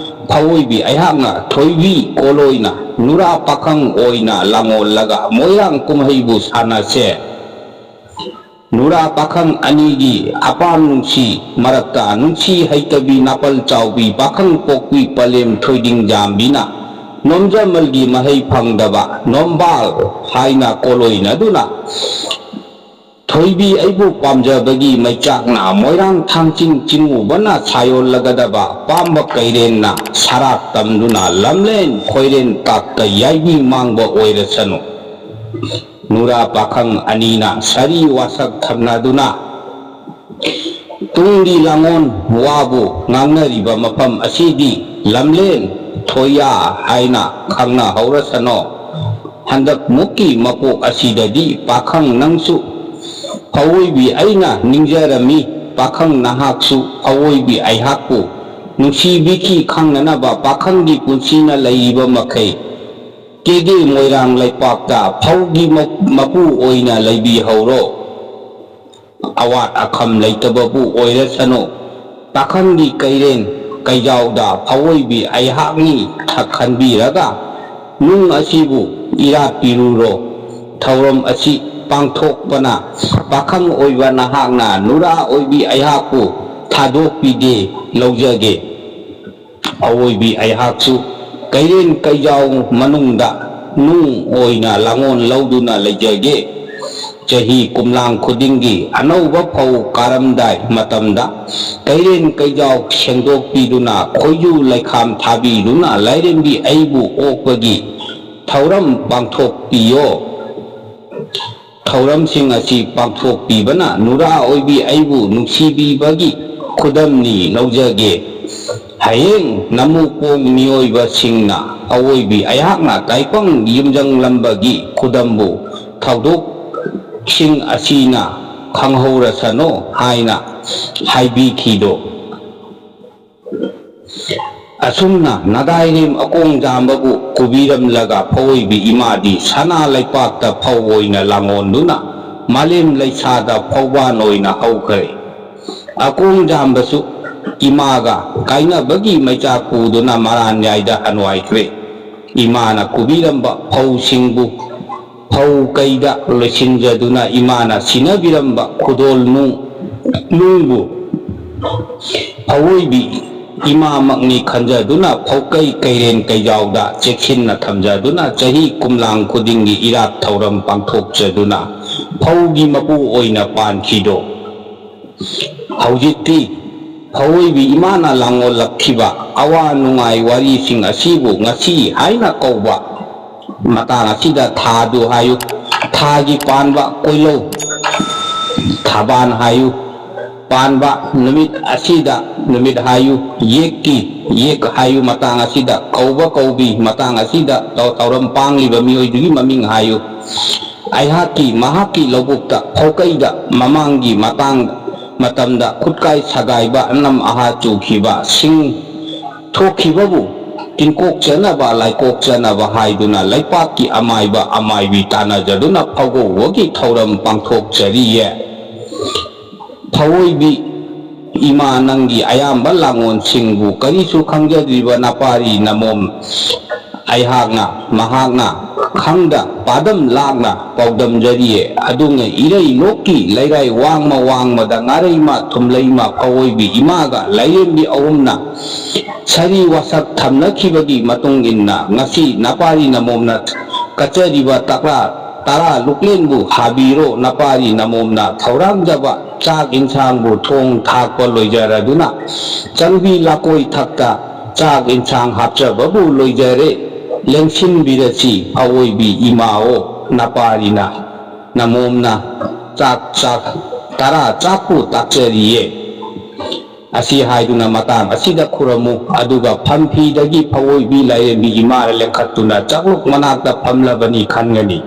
ꯐꯥꯑꯣꯏꯕꯤ ꯑꯩꯍꯥꯛꯅ ꯊꯣꯏꯕꯤ ꯀꯣꯂꯣꯏꯅ ꯅꯨꯔꯥ ꯄꯥꯈꯪ ꯑꯣꯏꯅ ꯂꯥꯡꯑꯣꯜꯂꯒ ꯃꯣꯏꯔꯥꯡ ꯀꯨꯝꯍꯩꯕꯨ ꯁꯥꯟꯅꯁꯦ꯫ ꯅꯨꯔꯥ ꯄꯥꯈꯪ ꯑꯅꯤꯒꯤ ꯑꯄꯥꯝ ꯅꯨꯡꯁꯤ ꯃꯔꯛꯇ ꯅꯨꯡꯁꯤ ꯍꯩꯇꯕꯤ ꯅꯥꯄꯜ ꯆꯥꯎꯕꯤ ꯄꯥꯈꯪ ꯄꯣꯛꯄꯤ ꯄꯂꯦꯝ ꯊꯣꯏꯗꯤꯡ ꯖꯥꯝꯕꯤꯅ ꯅꯣꯝꯖꯃꯜꯒꯤ ꯃꯍꯩ ꯐꯪꯗꯕ ꯅꯣꯝꯕꯥꯜ ꯍꯥꯏꯅ ꯀꯣꯂꯣꯏꯅꯗꯨꯅ ꯊꯣꯏꯕꯤ ꯑꯩꯕꯨ ꯄꯥꯝꯖꯕꯒꯤ ꯃꯩꯆꯥꯛꯅ ꯃꯣꯏꯔꯥꯡ ꯊꯥꯡꯆꯤꯡ ꯆꯤꯡꯉꯨꯕꯅ ꯁꯥꯌꯣꯜꯂꯒꯗꯕ ꯄꯥꯝꯕ ꯀꯩꯔꯦꯟꯅ ꯁꯔꯥꯛ ꯇꯝꯗꯨꯅ ꯂꯝꯂꯦꯟ ꯈꯣꯏꯔꯦꯟ ꯇꯥꯛꯇ ꯌꯥꯏꯕꯤ ꯃꯥꯡꯕ ꯑꯣꯏꯔꯁꯅꯨ꯫ ꯅꯨꯔꯥ ꯄꯥꯈꯪ ꯑꯅꯤꯅ ꯁꯥꯔꯤ ꯋꯥꯁꯛ ꯊꯝꯅꯗꯨꯅ ꯇꯨꯡꯒꯤ ꯂꯥꯡꯑꯣꯟ ꯋꯥꯕꯨ ꯉꯥꯡꯅꯔꯤꯕ ꯃꯐꯝ ꯑꯁꯤꯗꯤ ꯂꯝꯂꯦꯟ ꯊꯣꯏꯌꯥ ꯍꯥꯏꯅ ꯈꯪꯅꯍꯧꯔꯁꯅꯣ꯫ ꯍꯟꯗꯛ ꯃꯨꯛꯀꯤ ꯃꯄꯣꯛ ꯑꯁꯤꯗꯗꯤ ꯄꯥꯈꯪ ꯅꯪꯁꯨ ꯐꯑꯣꯏꯕꯤ ꯑꯩꯅ ꯅꯤꯡꯖꯔꯝꯃꯤ꯫ ꯄꯥꯈꯪ ꯅꯍꯥꯛꯁꯨ ꯐꯑꯣꯏꯕꯤ ꯑꯩꯍꯥꯛꯄꯨ ꯅꯨꯡꯁꯤꯕꯤꯈꯤ ꯈꯪꯅꯅꯕ ꯄꯥꯈꯪꯒꯤ ꯄꯨꯟꯁꯤꯅ ꯂꯩꯔꯤꯕ ꯃꯈꯩ ꯀꯦꯒꯦ ꯃꯣꯏꯔꯥꯡ ꯂꯩꯄꯥꯛꯇ ꯐꯧꯒꯤ ꯃ-, ꯃꯄꯨ ꯑꯣꯏꯅ ꯂꯩꯕꯤꯍꯧꯔꯣ꯫ ꯑꯋꯥꯠ ꯑꯈꯝ ꯂꯩꯇꯕꯕꯨ ꯑꯣꯏꯔꯁꯅꯨ, ꯄꯥꯈꯪꯒꯤ ꯀꯩꯔꯦꯟ ꯀꯩꯖꯥꯎꯗ ꯐꯑꯣꯏꯕꯤ ꯑꯩꯍꯥꯛꯅꯤ ꯊꯛ ꯈꯟꯕꯤꯔꯒ ꯅꯨꯡ ꯑꯁꯤꯕꯨ ꯏꯔꯥꯠꯄꯤꯔꯨꯔꯣ꯫ ꯊꯧꯔꯝ ꯑꯁꯤ ꯄꯥꯡꯊꯣꯛꯄꯅ ꯄꯥꯈꯪ ꯑꯣꯏꯕ ꯅꯍꯥꯛꯅ ꯅꯨꯔꯥ ꯑꯣꯏꯕꯤ ꯑꯩꯍꯥꯛꯄꯨ ꯊꯥꯗꯣꯛꯄꯤꯗꯦ ꯂꯧꯖꯒꯦ꯫ ꯑꯋꯣꯏꯕꯤ ꯑꯩꯍꯥꯛꯁꯨ ꯀꯩꯔꯦꯟ ꯀꯩꯖꯥꯎ ꯃꯅꯨꯡꯗ ꯅꯨꯡ ꯑꯣꯏꯅ ꯂꯥꯡꯑꯣꯟ ꯂꯧꯗꯨꯅ ꯂꯩꯖꯒꯦ꯫ ꯆꯍꯤ ꯀꯨꯝꯂꯥꯡ ꯈꯨꯗꯤꯡꯒꯤ ꯑꯅꯧꯕ ꯐꯧ ꯀꯥꯔꯝꯗꯥꯏ ꯃꯇꯝꯗ ꯀꯩꯔꯦꯟ ꯀꯩꯖꯥꯎ ꯁꯦꯡꯗꯣꯛꯄꯤꯗꯨꯅ ꯈꯣꯏꯖꯨ ꯂꯩꯈꯥꯝ ꯊꯥꯕꯤꯗꯨꯅ ꯂꯥꯏꯔꯦꯝꯕꯤ ꯑꯩꯕꯨ ꯑꯣꯛꯄꯒꯤ ꯊꯧꯔꯝ ꯄꯥꯡꯊꯣꯛꯄꯤꯌꯣ꯫ ꯊꯧꯔꯝꯁꯤꯡ ꯑꯁꯤ ꯄꯥꯡꯊꯣꯛꯄꯤꯕꯅ ꯅꯨꯔꯥ ꯑꯣꯏꯕꯤ ꯑꯩꯕꯨ ꯅꯨꯡꯁꯤꯕꯤꯕꯒꯤ ꯈꯨꯗꯝꯅꯤ ꯂꯧꯖꯒꯦ꯫ ꯍꯌꯦꯡ ꯅꯃꯨꯄꯣꯡ ꯃꯤꯑꯣꯏꯕꯁꯤꯡꯅ ꯑꯋꯣꯏꯕꯤ ꯑꯩꯍꯥꯛꯅ ꯇꯥꯏꯕꯪ ꯌꯨꯝꯖꯪꯂꯝꯕꯒꯤ ꯈꯨꯗꯝꯕꯨ ꯊꯧꯗꯣꯛꯁꯤꯡ ꯑꯁꯤꯅ ꯈꯪꯍꯧꯔꯁꯅꯨ ꯍꯥꯏꯅ ꯍꯥꯏꯕꯤꯈꯤꯗꯣ꯫ ꯑꯁꯨꯝꯅ ꯅꯗꯥꯏꯔꯦꯝ ꯑꯀꯣꯡ ꯖꯥꯝꯕꯕꯨ ꯈꯨꯕꯤꯔꯝꯂꯒ ꯐꯧꯑꯣꯏꯕꯤ ꯏꯃꯥꯗꯤ ꯁꯅꯥ ꯂꯩꯄꯥꯛꯇ ꯐꯧ ꯑꯣꯏꯅ ꯂꯥꯡꯑꯣꯟꯗꯨꯅ ꯃꯥꯂꯦꯝ ꯂꯩꯁꯥꯗ ꯐꯧꯕꯥꯟ ꯑꯣꯏꯅ ꯍꯧꯈ꯭ꯔꯦ꯫ ꯑꯀꯣꯡ ꯖꯥꯝꯕꯁꯨ ꯏꯃꯥꯒ ꯀꯥꯏꯅꯕꯒꯤ ꯃꯩꯆꯥꯛ ꯄꯨꯗꯨꯅ ꯃꯔꯥꯟꯌꯥꯏꯗ ꯍꯟꯋꯥꯏꯈ꯭ꯔꯦ꯫ ꯏꯃꯥꯅ ꯈꯨꯕꯤꯔꯝꯕ ꯐꯧꯁꯤꯡꯕꯨ ꯐꯧ ꯀꯩꯗ ꯂꯣꯏꯁꯤꯟꯖꯗꯨꯅ ꯏꯃꯥꯅ ꯁꯤꯟꯅꯕꯤꯔꯝꯕ ꯈꯨꯗꯣꯜ ꯅꯨꯡ, ꯅꯨꯡꯕꯨ ꯐꯧꯑꯣꯏꯕꯤ ꯏꯃꯥꯃꯛꯅꯤ ꯈꯟꯖꯗꯨꯅ ꯐꯧꯀꯩ ꯀꯩꯔꯦꯟ ꯀꯩꯖꯥꯎꯗ ꯆꯦꯛꯁꯤꯟꯅ ꯊꯝꯖꯗꯨꯅ ꯆꯍꯤ ꯀꯨꯝꯂꯥꯡ ꯈꯨꯗꯤꯡꯒꯤ ꯏꯔꯥꯠ ꯊꯧꯔꯝ ꯄꯥꯡꯊꯣꯛꯆꯗꯨꯅ ꯐꯧꯒꯤ ꯃꯄꯨ ꯑꯣꯏꯅ ꯄꯥꯟꯈꯤꯗꯣ꯫ ꯍꯧꯖꯤꯛꯇꯤ ꯐꯧꯑꯣꯏꯕꯤ ꯏꯃꯥꯅ ꯂꯥꯡꯑꯣꯜꯂꯛꯈꯤꯕ ꯑꯋꯥ ꯅꯨꯡꯉꯥꯏ ꯋꯥꯔꯤꯁꯤꯡ ꯑꯁꯤꯕꯨ ꯉꯁꯤ ꯍꯥꯏꯅ ꯀꯧꯕ ꯃꯇꯥꯡ ꯑꯁꯤꯗ ꯊꯥꯗꯨ ꯍꯥꯏꯌꯨ꯫ ꯊꯥꯒꯤ ꯄꯥꯟꯕ ꯀꯣꯏꯂꯧ ꯊꯥꯕꯥꯟ ꯍꯥꯏꯌꯨ꯫ ꯄꯥꯟꯕ ꯅꯨꯃꯤꯠ ꯑꯁꯤꯗ ꯅꯨꯃꯤꯠ ꯍꯥꯏꯌꯨ꯫ ꯌꯦꯛꯀꯤ ꯌꯦꯛ ꯍꯥꯏꯌꯨ꯫ ꯃꯇꯥꯡ ꯑꯁꯤꯗ ꯀꯧꯕ ꯀꯧꯕꯤ꯫ ꯃꯇꯥꯡ ꯑꯁꯤꯗ ꯊꯧ-, ꯊꯧꯔꯝ ꯄꯥꯡꯂꯤꯕ ꯃꯤꯑꯣꯏꯗꯨꯒꯤ ꯃꯃꯤꯡ ꯍꯥꯏꯌꯨ꯫ ꯑꯩꯍꯥꯛꯀꯤ, ꯃꯍꯥꯛꯀꯤ ꯂꯧꯕꯨꯛꯇ ꯐꯧꯀꯩꯗ ꯃꯃꯥꯡꯒꯤ ꯃꯇꯥꯡ ꯃꯇꯝꯗ ꯈꯨꯠꯀꯥꯏ ꯁꯒꯥꯏꯕ ꯑꯅꯝ ꯑꯍꯥ ꯆꯨꯈꯤꯕ ꯁꯤꯡ ꯊꯣꯛꯈꯤꯕꯕꯨ ꯇꯤꯟꯀꯣꯛꯆꯅꯕ, ꯂꯥꯏꯀꯣꯛꯆꯅꯕ ꯍꯥꯏꯗꯨꯅ ꯂꯩꯄꯥꯛꯀꯤ ꯑꯃꯥꯏꯕ ꯑꯃꯥꯏꯕꯤ ꯇꯥꯟꯅꯖꯗꯨꯅ ꯐꯧꯒꯧꯕꯒꯤ ꯊꯧꯔꯝ ꯄꯥꯡꯊꯣꯛꯆꯔꯤꯌꯦ꯫ ꯐꯧꯑꯣꯏꯕꯤ ꯏꯃꯥ, ꯅꯪꯒꯤ ꯑꯌꯥꯝꯕ ꯂꯥꯡꯑꯣꯟꯁꯤꯡꯕꯨ ꯀꯔꯤꯁꯨ ꯈꯪꯖꯗ꯭ꯔꯤꯕ ꯅꯄꯥꯔꯤ ꯅꯃꯣꯝ ꯑꯩꯍꯥꯛꯅ ꯃꯍꯥꯛꯅ ꯈꯪꯗ ꯄꯥꯗꯝ ꯂꯥꯛꯅ ꯄꯥꯎꯗꯝꯖꯔꯤꯌꯦ꯫ ꯑꯗꯨꯅ ꯏꯔꯩ ꯂꯣꯛꯀꯤ ꯂꯩꯔꯥꯏ ꯋꯥꯡꯃ ꯋꯥꯡꯃꯗ ꯉꯥꯔꯩꯃ ꯊꯨꯝꯂꯩꯃ ꯐꯧꯑꯣꯏꯕꯤ ꯏꯃꯥꯒ ꯂꯥꯏꯔꯦꯝꯕꯤ ꯑꯍꯨꯝꯅ ꯁꯔꯤ ꯋꯥꯁꯛ ꯊꯝꯅꯈꯤꯕꯒꯤ ꯃꯇꯨꯡ ꯏꯟꯅ ꯉꯁꯤ ꯅꯄꯥꯔꯤ ꯅꯃꯣꯝꯅ ꯀꯠꯆꯔꯤꯕ ꯇꯛꯂꯥ ꯇꯔꯥ ꯂꯨꯛꯂꯦꯟꯕꯨ ꯍꯥꯕꯤꯔꯣ꯫ ꯅꯄꯥꯔꯤ ꯅꯃꯣꯝꯅ ꯊꯧꯔꯥꯡꯖꯕ ꯆꯥꯛ ꯏꯟꯁꯥꯡꯕꯨ ꯊꯣꯡ ꯊꯥꯛꯄ ꯂꯣꯏꯖꯔꯗꯨꯅ ꯆꯪꯕꯤ ꯂꯥꯀꯣꯏ ꯊꯛꯇ ꯆꯥꯛ ꯏꯟꯁꯥꯡ ꯍꯥꯞꯆꯕꯕꯨ ꯂꯣꯏꯖꯔꯦ꯫ ꯂꯦꯡꯁꯤꯟꯕꯤꯔꯁꯤ ꯑꯋꯣꯏꯕꯤ ꯏꯃꯥꯑꯣ꯫ ꯅꯄꯥꯔꯤꯅ ꯅꯃꯣꯝꯅ ꯆꯥꯛ ꯆꯥꯛ ꯇꯔꯥ ꯆꯥꯛꯄꯨ ꯇꯥꯛꯆꯔꯤꯌꯦ꯫ ꯑꯁꯤ ꯍꯥꯏꯗꯨꯅ ꯃꯇꯥꯡ ꯑꯁꯤꯗ ꯈꯨꯔꯝꯃꯨ꯫ ꯑꯗꯨꯒ ꯐꯝꯐꯤꯗꯒꯤ ꯐꯑꯣꯏꯕꯤ ꯂꯥꯏꯔꯦꯝꯕꯤ ꯏꯃꯥꯅ ꯂꯦꯡꯈꯠꯇꯨꯅ ꯆꯥꯛꯂꯨꯛ ꯃꯅꯥꯛꯇ ꯐꯝꯂꯕꯅꯤ ꯈꯟꯒꯅꯤ꯫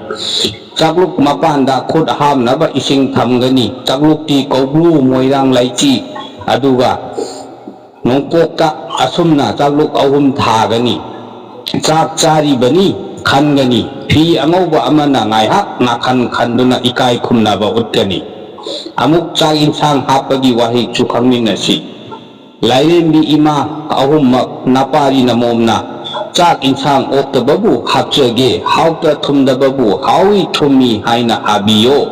ꯆꯥꯛꯂꯨꯛ ꯃꯄꯥꯟꯗ ꯈꯨꯠ ꯍꯥꯝꯅꯕ ꯏꯁꯤꯡ ꯊꯝꯒꯅꯤ꯫ ꯆꯥꯛꯂꯨꯛꯇꯤ ꯀꯧꯕ꯭ꯔꯨ, ꯃꯣꯏꯔꯥꯡ ꯂꯩꯆꯤ, ꯑꯗꯨꯒ ꯅꯣꯡꯄꯣꯛꯇ ꯑꯁꯨꯝꯅ ꯆꯥꯛꯂꯨꯛ ꯑꯍꯨꯝ ꯊꯥꯒꯅꯤ꯫ ꯆꯥꯛ ꯆꯥꯔꯤꯕꯅꯤ ꯈꯟꯒꯅꯤ꯫ ꯐꯤ ꯑꯉꯧꯕ ꯑꯃꯅ ꯉꯥꯏꯍꯥꯛ ꯅꯥꯈꯟ ꯈꯟꯗꯨꯅ ꯏꯀꯥꯏ ꯈꯨꯝꯅꯕ ꯎꯠꯀꯅꯤ꯫ ꯑꯃꯨꯛ ꯆꯥꯛ ꯏꯟꯁꯥꯡ ꯍꯥꯞꯄꯒꯤ ꯋꯥꯍꯩꯁꯨ ꯈꯪꯃꯤꯟꯅꯁꯤ꯫ ꯂꯥꯏꯔꯦꯝꯕꯤ ꯏꯃꯥ ꯑꯍꯨꯝꯃꯛ ꯅꯄꯥꯔꯤ ꯅꯃꯣꯝꯅ ꯆꯥꯛ ꯏꯟꯁꯥꯡ ꯑꯣꯛꯇꯕꯕꯨ ꯍꯥꯞꯆꯒꯦ, ꯍꯥꯎꯇ ꯊꯨꯝꯗꯕꯕꯨ ꯍꯥꯎꯏ ꯊꯨꯝꯃꯤ ꯍꯥꯏꯅ ꯍꯥꯕꯤꯌꯣ꯫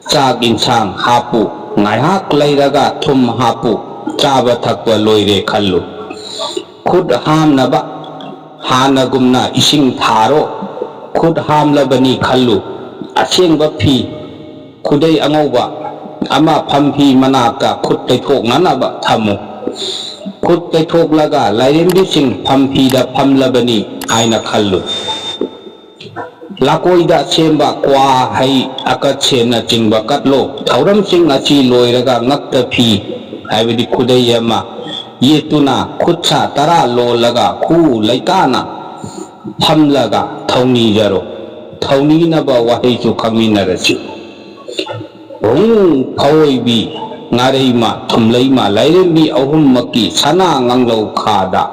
ꯆꯥꯛ ꯏꯟꯁꯥꯡ ꯍꯥꯞꯄꯨ, ꯉꯥꯏꯍꯥꯛ ꯂꯩꯔꯒ ꯊꯨꯝ ꯍꯥꯞꯄꯨ, ꯆꯥꯕ ꯊꯛꯄ ꯂꯣꯏꯔꯦ ꯈꯜꯂꯨ꯫ ꯈꯨꯠ ꯍꯥꯝꯅꯕ ꯍꯥꯟꯅꯒꯨꯝꯅ ꯏꯁꯤꯡ ꯊꯥꯔꯣ꯫ ꯈꯨꯠ ꯍꯥꯝꯂꯕꯅꯤ ꯈꯜꯂꯨ꯫ ꯑꯁꯦꯡꯕ ꯐꯤ ꯈꯨꯗꯩ ꯑꯉꯧꯕ ꯑꯃ ꯐꯝꯐꯤ ꯃꯅꯥꯛꯇ ꯈꯨꯠ ꯇꯩꯊꯣꯛꯅꯅꯕ ꯊꯝꯃꯨ꯫ ꯈꯨꯠ ꯇꯩꯊꯣꯛꯂꯒ ꯂꯥꯏꯔꯦꯝꯕꯤꯁꯤꯡ ꯐꯝꯐꯤꯗ ꯐꯝꯂꯕꯅꯤ ꯍꯥꯏꯅ ꯈꯜꯂꯨ꯫ ꯂꯥꯀꯣꯏꯗ ꯁꯦꯝꯕ ꯀ꯭ꯋꯥ ꯍꯩ ꯑꯀꯠꯁꯦꯅꯆꯤꯡꯕ ꯀꯠꯂꯣ꯫ ꯊꯧꯔꯝꯁꯤꯡ ꯑꯁꯤ ꯂꯣꯏꯔꯒ ꯉꯛꯇ ꯐꯤ, ꯍꯥꯏꯕꯗꯤ ꯈꯨꯗꯩ ꯑꯃ, ꯌꯦꯠꯇꯨꯅ ꯈꯨꯠ ꯁꯥ ꯇꯔꯥ ꯂꯣꯜꯂꯒ ꯈꯨꯎ ꯂꯩꯇꯥꯅ ꯐꯝꯂꯒ ꯊꯧꯅꯤꯖꯔꯣ꯫ ꯊꯧꯅꯤꯅꯕ ꯋꯥꯍꯩꯁꯨ ꯈꯪꯃꯤꯟꯅꯔꯁꯤ꯫ ꯍꯣꯡ ꯐꯑꯣꯏꯕꯤ, ꯉꯥꯔꯩꯃ, ꯊꯨꯝꯂꯩꯃ, ꯂꯥꯏꯔꯦꯝꯕꯤ ꯑꯍꯨꯝꯃꯛꯀꯤ ꯁꯅꯥ ꯉꯥꯡꯂꯧ ꯈꯥꯗ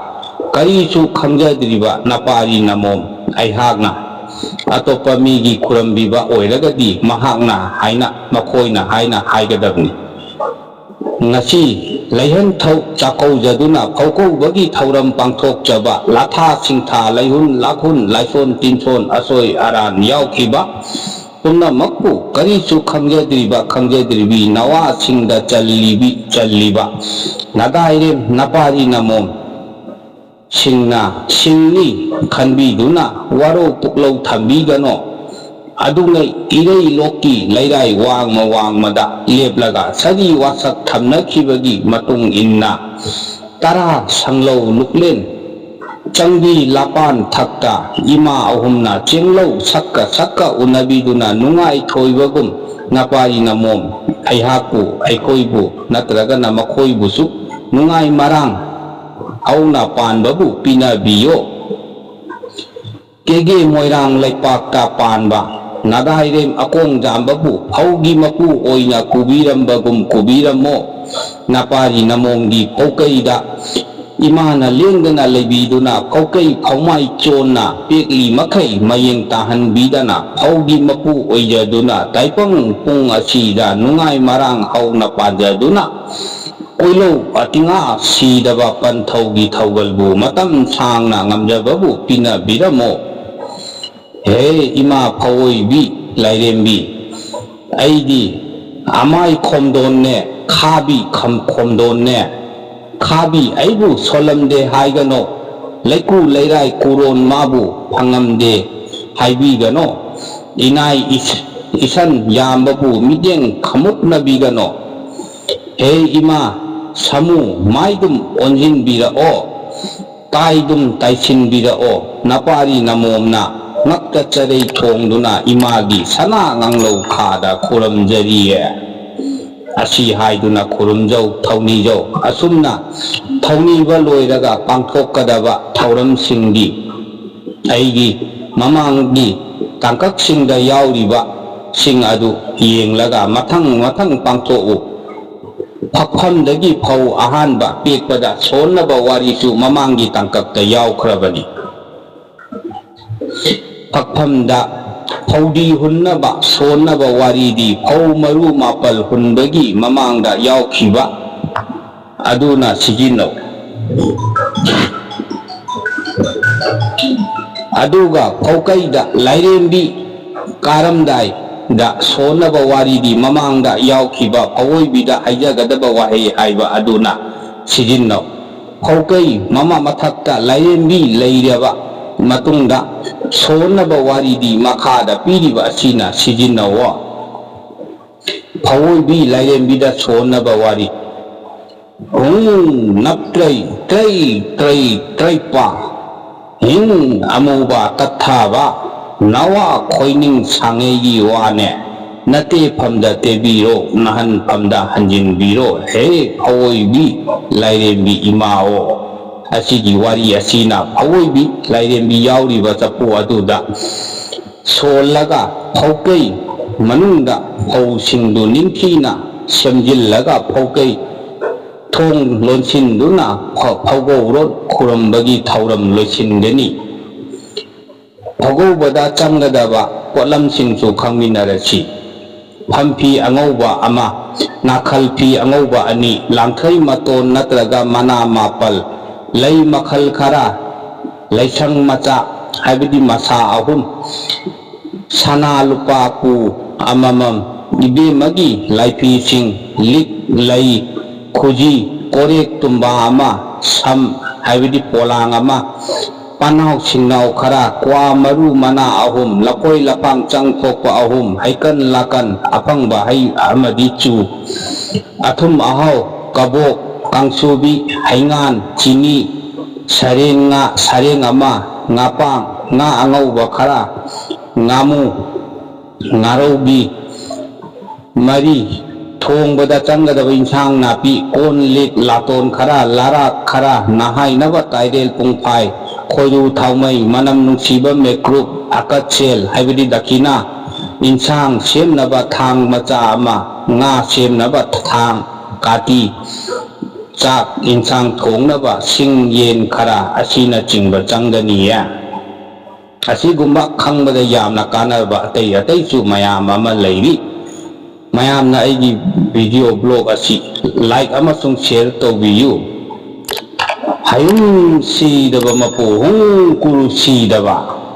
ꯀꯔꯤꯁꯨ ꯈꯪꯖꯗ꯭ꯔꯤꯕ ꯅꯄꯥꯔꯤ ꯅꯃꯣꯝ ꯑꯩꯍꯥꯛꯅ ꯑꯇꯣꯞꯄ ꯃꯤꯒꯤ ꯈꯨꯔꯝꯕꯤꯕ ꯑꯣꯏꯔꯒꯗꯤ ꯃꯍꯥꯛꯅ ꯍꯥꯏꯅ, ꯃꯈꯣꯏꯅ ꯍꯥꯏꯅ ꯍꯥꯏꯒꯗꯕꯅꯤ꯫ ꯉꯁꯤ ꯂꯩꯍꯟꯊꯧ ꯆꯥꯛꯀꯧꯖꯗꯨꯅ ꯐꯧꯀꯧꯕꯒꯤ ꯊꯧꯔꯝ ꯄꯥꯡꯊꯣꯛꯆꯕ ꯂꯥꯊꯥ ꯁꯤꯡꯊꯥ ꯂꯩꯍꯨꯟ ꯂꯥꯛꯍꯨꯟ ꯂꯥꯏꯁꯣꯟ ꯇꯤꯟꯁꯣꯟ ꯑꯁꯣꯏ ꯑꯔꯥꯟ ꯌꯥꯎꯈꯤꯕ ꯄꯨꯝꯅꯃꯛꯄꯨ ꯀꯔꯤꯁꯨ ꯈꯪꯖꯗ꯭ꯔꯤꯕ ꯈꯪꯖꯗ꯭ꯔꯤꯕꯤ ꯅꯋꯥꯁꯤꯡꯗ ꯆꯜꯂꯤꯕꯤ ꯆꯜꯂꯤꯕ ꯅꯗꯥꯏꯔꯦꯝ ꯅꯄꯥꯔꯤ ꯅꯃꯣꯝ ꯁꯤꯡꯅ ꯁꯤꯡꯅꯤ ꯈꯟꯕꯤꯗꯨꯅ ꯋꯥꯔꯧ ꯄꯨꯛꯂꯧ ꯊꯝꯕꯤꯒꯅꯣ꯫ ꯑꯗꯨꯉꯩ ꯏꯔꯩ ꯂꯣꯛꯀꯤ ꯂꯩꯔꯥꯏ ꯋꯥꯡꯃ ꯋꯥꯡꯃꯗ ꯂꯦꯞꯂꯒ ꯁꯖꯤ ꯋꯥꯁꯛ ꯊꯝꯅꯈꯤꯕꯒꯤ ꯃꯇꯨꯡ ꯏꯟꯅ ꯇꯔꯥ ꯁꯪꯂꯧ ꯂꯨꯛꯂꯦꯟ ꯆꯪꯕꯤ ꯂꯥꯄꯥꯟ ꯊꯛꯇ ꯏꯃꯥ ꯑꯍꯨꯝꯅ ꯆꯦꯡꯂꯧ ꯁꯛꯀ ꯁꯛꯀ ꯎꯅꯕꯤꯗꯨꯅ ꯅꯨꯡꯉꯥꯏ ꯊꯣꯏꯕꯒꯨꯝ ꯅꯄꯥꯔꯤ ꯅꯃꯣꯝ ꯑꯩꯍꯥꯛꯄꯨ, ꯑꯩꯈꯣꯏꯕꯨ ꯅꯠꯇ꯭ꯔꯒꯅ ꯃꯈꯣꯏꯕꯨꯁꯨ ꯅꯨꯡꯉꯥꯏ ꯃꯔꯥꯡ ꯍꯧꯅ ꯄꯥꯟꯕꯕꯨ ꯄꯤꯅꯕꯤꯌꯣ꯫ ꯀꯦꯒꯦ ꯃꯣꯏꯔꯥꯡ ꯂꯩꯄꯥꯛꯇ ꯄꯥꯟꯕ ꯅꯗꯥꯏꯔꯦꯝ ꯑꯀꯣꯡ ꯖꯥꯝꯕꯕꯨ ꯐꯧꯒꯤ ꯃꯄꯨ ꯑꯣꯏꯅ ꯀꯨꯕꯤꯔꯝꯕꯒꯨꯝ ꯀꯨꯕꯤꯔꯝꯃꯣ꯫ ꯅꯄꯥꯔꯤ ꯅꯃꯣꯝꯒꯤ ꯄꯧꯀꯩꯗ ꯏꯃꯥꯅ ꯂꯦꯡꯗꯅ ꯂꯩꯕꯤꯗꯨꯅ ꯀꯧꯀꯩ ꯐꯧꯃꯥꯏ ꯆꯣꯟꯅ ꯄꯦꯛꯂꯤ ꯃꯈꯩ ꯃꯌꯦꯡ ꯇꯥꯍꯟꯕꯤꯗꯅ ꯐꯧꯒꯤ ꯃꯄꯨ ꯑꯣꯏꯖꯗꯨꯅ ꯇꯥꯏꯄꯪ ꯄꯨꯡ ꯑꯁꯤꯗ ꯅꯨꯡꯉꯥꯏ ꯃꯔꯥꯡ ꯍꯧꯅ ꯄꯥꯟꯖꯗꯨꯅ ꯀꯣꯏꯂꯧ ꯑꯇꯤꯉꯥ ꯁꯤꯗꯕ ꯄꯟꯊꯧꯒꯤ ꯊꯧꯒꯜꯕꯨ ꯃꯇꯝ ꯁꯥꯡꯅ ꯉꯝꯖꯕꯕꯨ ꯄꯤꯅꯕꯤꯔꯝꯃꯣ꯫ ꯍꯦ ꯏꯃꯥ ꯐꯑꯣꯏꯕꯤ ꯂꯥꯏꯔꯦꯝꯕꯤ, ꯑꯩꯗꯤ ꯑꯃꯥꯏ ꯈꯣꯝꯗꯣꯟꯅꯦ, ꯈꯥꯕꯤ ꯈꯝ-, ꯈꯣꯝꯗꯣꯟꯅꯦ, ꯈꯥꯕꯤ ꯑꯩꯕꯨ ꯁꯣꯜꯂꯝꯗꯦ ꯍꯥꯏꯒꯅꯣ, ꯂꯩꯀꯨ ꯂꯩꯔꯥꯏ ꯀꯨꯔꯣꯟ ꯃꯥꯕꯨ ꯐꯪꯉꯝꯗꯦ ꯍꯥꯏꯕꯤꯒꯅꯣ, ꯏꯅꯥꯏ ꯏꯁ-, ꯏꯁꯟ ꯌꯥꯝꯕꯕꯨ ꯃꯤꯠꯌꯦꯡ ꯈꯃꯨꯠꯅꯕꯤꯒꯅꯣ꯫ ꯍꯦ ꯏꯃꯥ ꯁꯥꯃꯨ, ꯃꯥꯏꯗꯨꯝ ꯑꯣꯟꯁꯤꯟꯕꯤꯔꯛꯑꯣ, ꯇꯥꯏꯗꯨꯝ ꯇꯥꯏꯁꯤꯟꯕꯤꯔꯛꯑꯣ, ꯅꯄꯥꯔꯤ ꯅꯃꯣꯝꯅ ꯉꯛꯇ ꯆꯔꯩ ꯊꯣꯡꯗꯨꯅ ꯏꯃꯥꯒꯤ ꯁꯅꯥ ꯉꯥꯡꯂꯧ ꯈꯥꯗ ꯈꯨꯔꯨꯝꯖꯔꯤꯌꯦ꯫ ꯑꯁꯤ ꯍꯥꯏꯗꯨꯅ ꯈꯨꯔꯨꯝꯖꯧ ꯊꯧꯅꯤꯖꯧ꯫ ꯑꯁꯨꯝꯅ ꯊꯧꯅꯤꯕ ꯂꯣꯏꯔꯒ ꯄꯥꯡꯊꯣꯛꯀꯗꯕ ꯊꯧꯔꯝꯁꯤꯡꯗꯤ ꯑꯩꯒꯤ ꯃꯃꯥꯡꯒꯤ ꯇꯥꯡꯀꯛꯁꯤꯡꯗ ꯌꯥꯎꯔꯤꯕꯁꯤꯡ ꯑꯗꯨ ꯌꯦꯡꯂꯒ ꯃꯊꯪ ꯃꯊꯪ ꯄꯥꯡꯊꯣꯛꯎ꯫ ꯐꯛꯐꯝꯗꯒꯤ ꯐꯧ ꯑꯍꯥꯟꯕ ꯄꯦꯛꯄꯗ ꯁꯣꯟꯅꯕ ꯋꯥꯔꯤꯁꯨ ꯃꯃꯥꯡꯒꯤ ꯇꯥꯡꯀꯛꯇ ꯌꯥꯎꯈ꯭ꯔꯕꯅꯤ꯫ ꯐꯛꯐꯝꯗ ꯐꯧꯗꯤ ꯍꯨꯟꯅꯕ ꯁꯣꯟꯅꯕ ꯋꯥꯔꯤꯗꯤ ꯐꯧ ꯃꯔꯨ ꯃꯥꯄꯜ ꯍꯨꯟꯕꯒꯤ ꯃꯃꯥꯡꯗ ꯌꯥꯎꯈꯤꯕ ꯑꯗꯨꯅ ꯁꯤꯖꯤꯟꯅꯧ꯫ ꯑꯗꯨꯒ ꯐꯧꯀꯩꯗ ꯂꯥꯏꯔꯦꯝꯕꯤ ꯀꯥꯔꯝꯗꯥꯏꯗ ꯁꯣꯟꯅꯕ ꯋꯥꯔꯤꯗꯤ ꯃꯃꯥꯡꯗ ꯌꯥꯎꯈꯤꯕ ꯐꯧꯑꯣꯏꯕꯤꯗ ꯍꯥꯏꯖꯒꯗꯕ ꯋꯥꯍꯩ ꯍꯥꯏꯕ ꯑꯗꯨꯅ ꯁꯤꯖꯤꯟꯅꯧ꯫ ꯐꯧꯀꯩ ꯃꯃꯥ ꯃꯊꯛꯇ ꯂꯥꯏꯔꯦꯝꯕꯤ ꯂꯩꯔꯕ ꯃꯇꯨꯡꯗ ꯁꯣꯟꯅꯕ ꯋꯥꯔꯤꯗꯤ ꯃꯈꯥꯗ ꯄꯤꯔꯤꯕ ꯑꯁꯤꯅ ꯁꯤꯖꯤꯟꯅꯧꯑꯣ꯫ ꯐꯧꯑꯣꯏꯕꯤ ꯂꯥꯏꯔꯦꯝꯕꯤꯗ ꯁꯣꯟꯅꯕ ꯋꯥꯔꯤ꯫ ꯍꯨꯡ ꯅꯞꯇ꯭ꯔꯩ ꯇ꯭ꯔꯩ ꯇ꯭ꯔꯩ ꯇ꯭ꯔꯩꯄ, ꯍꯤꯡ ꯑꯃꯨꯕ ꯇꯠꯊꯥꯕ, ꯅꯋꯥ ꯈꯣꯏꯅꯤꯡ ꯁꯥꯡꯉꯩꯒꯤ ꯋꯥꯅꯦ꯫ ꯅꯇꯦꯐꯝꯗ ꯇꯦꯕꯤꯔꯣ, ꯅꯍꯟꯐꯝꯗ ꯍꯟꯖꯤꯟꯕꯤꯔꯣ, ꯍꯦ ꯐꯧꯑꯣꯏꯕꯤ ꯂꯥꯏꯔꯦꯝꯕꯤ ꯏꯃꯥꯑꯣ꯫ ꯑꯁꯤꯒꯤ ꯋꯥꯔꯤ ꯑꯁꯤꯅ ꯐꯧꯑꯣꯏꯕꯤ ꯂꯥꯏꯔꯦꯝꯕꯤ ꯌꯥꯎꯔꯤꯕ ꯆꯐꯨ ꯑꯗꯨꯗ ꯁꯣꯜꯂꯒ ꯐꯧꯀꯩ ꯃꯅꯨꯡꯗ ꯐꯧꯁꯤꯡꯗꯨ ꯅꯤꯡꯊꯤꯅ ꯁꯦꯝꯖꯤꯜꯂꯒ ꯐꯧꯀꯩ ꯊꯣꯡ ꯂꯣꯟꯁꯤꯟꯗꯨꯅ ꯐ-, ꯐꯧꯒꯧꯔꯣꯠ ꯈꯨꯔꯝꯕꯒꯤ ꯊꯧꯔꯝ ꯂꯣꯏꯁꯤꯟꯒꯅꯤ꯫ ꯐꯧꯒꯧꯕꯗ ꯆꯪꯒꯗꯕ ꯄꯣꯠꯂꯝꯁꯤꯡꯁꯨ ꯈꯪꯃꯤꯟꯅꯔꯁꯤ꯫ ꯐꯝꯐꯤ ꯑꯉꯧꯕ ꯑꯃ, ꯅꯥꯈꯜ ꯐꯤ ꯑꯉꯧꯕ ꯑꯅꯤ, ꯂꯥꯡꯊ꯭ꯔꯩ ꯃꯇꯣꯟ ꯅꯠꯇ꯭ꯔꯒ ꯃꯅꯥ ꯃꯥꯄꯜ, ꯂꯩ ꯃꯈꯜ ꯈꯔ, ꯂꯩꯁꯪ ꯃꯆꯥ ꯍꯥꯏꯕꯗꯤ ꯃꯁꯥ ꯑꯍꯨꯝ, ꯁꯅꯥ ꯂꯨꯄꯥ ꯀꯨ ꯑꯃꯃꯝ, ꯏꯕꯦꯝꯃꯒꯤ ꯂꯥꯏꯐꯤꯁꯤꯡ, ꯂꯤꯛ ꯂꯩ, ꯈꯨꯖꯤ, ꯀꯣꯔꯦꯛ ꯇꯨꯝꯕꯥ ꯑꯃ, ꯁꯝ ꯍꯥꯏꯕꯗꯤ ꯄꯣꯂꯥꯡ ꯑꯃ, ꯄꯥꯅꯥꯎ ꯁꯤꯡꯅꯥꯎ ꯈꯔ, ꯀ꯭ꯋꯥ ꯃꯔꯨ ꯃꯅꯥ ꯑꯍꯨꯝ, ꯂꯐꯣꯏ ꯂꯐꯥꯡ ꯆꯪ ꯊꯣꯛꯄ ꯑꯍꯨꯝ, ꯍꯩꯀꯟ ꯂꯥꯀꯟ, ꯑꯐꯪꯕ ꯍꯩ ꯑꯃꯗꯤ ꯆꯨ, ꯑꯊꯨꯝ ꯑꯍꯥꯎ, ꯀꯕꯣꯛ, ꯀꯥꯡꯁꯨꯕꯤ, ꯍꯩꯉꯥꯟ, ꯆꯤꯅꯤ, ꯁꯔꯦꯡ ꯉꯥ, ꯁꯔꯦꯡ ꯑꯃ, ꯉꯥꯄꯥꯡ, ꯉꯥ ꯑꯉꯧꯕ ꯈꯔ, ꯉꯥꯃꯨ, ꯉꯥꯔꯧꯕꯤ, ꯃꯔꯤ, ꯊꯣꯡꯕꯗ ꯆꯪꯒꯗꯕ ꯏꯟꯁꯥꯡ ꯅꯥꯄꯤ, ꯀꯣꯟ ꯂꯤꯛ ꯂꯥꯇꯣꯟ ꯈꯔ, ꯂꯥꯔꯥꯛ ꯈꯔ, ꯅꯍꯥꯏꯅꯕ ꯇꯥꯏꯔꯦꯜ ꯄꯨꯡꯐꯥꯏ, ꯈꯣꯏꯔꯨ ꯊꯥꯎꯃꯩ, ꯃꯅꯝ ꯅꯨꯡꯁꯤꯕ ꯃꯦꯀ꯭ꯔꯨꯞ, ꯑꯀꯠꯁꯦꯜ ꯍꯥꯏꯕꯗꯤ ꯗꯈꯤꯅꯥ, ꯏꯟꯁꯥꯡ ꯁꯦꯝꯅꯕ ꯊꯥꯡ ꯃꯆꯥ ꯑꯃ, ꯉꯥ ꯁꯦꯝꯅꯕ ꯊꯥꯡ, ꯀꯥꯇꯤ, ꯆꯥꯛ ꯏꯟꯁꯥꯡ ꯊꯣꯡꯅꯕ ꯁꯤꯡ ꯌꯦꯟ ꯈꯔ ꯑꯁꯤꯅꯆꯤꯡꯕ ꯆꯪꯒꯅꯤꯌꯦ꯫ ꯑꯁꯤꯒꯨꯝꯕ ꯈꯪꯕꯗ ꯌꯥꯝꯅ ꯀꯥꯟꯅꯕ ꯑꯇꯩ ꯑꯇꯩꯁꯨ ꯃꯌꯥꯝ ꯑꯃ ꯂꯩꯔꯤ꯫ ꯃꯌꯥꯝꯅ ꯑꯩꯒꯤ video blog ꯑꯁꯤ like ꯑꯃꯁꯨꯡ share ꯇꯧꯕꯤꯌꯨ꯫ ꯍꯌꯨꯝ ꯁꯤꯗꯕ ꯃꯄꯨ ꯍꯨꯝ ꯀꯨꯔꯨ ꯁꯤꯗꯕ꯫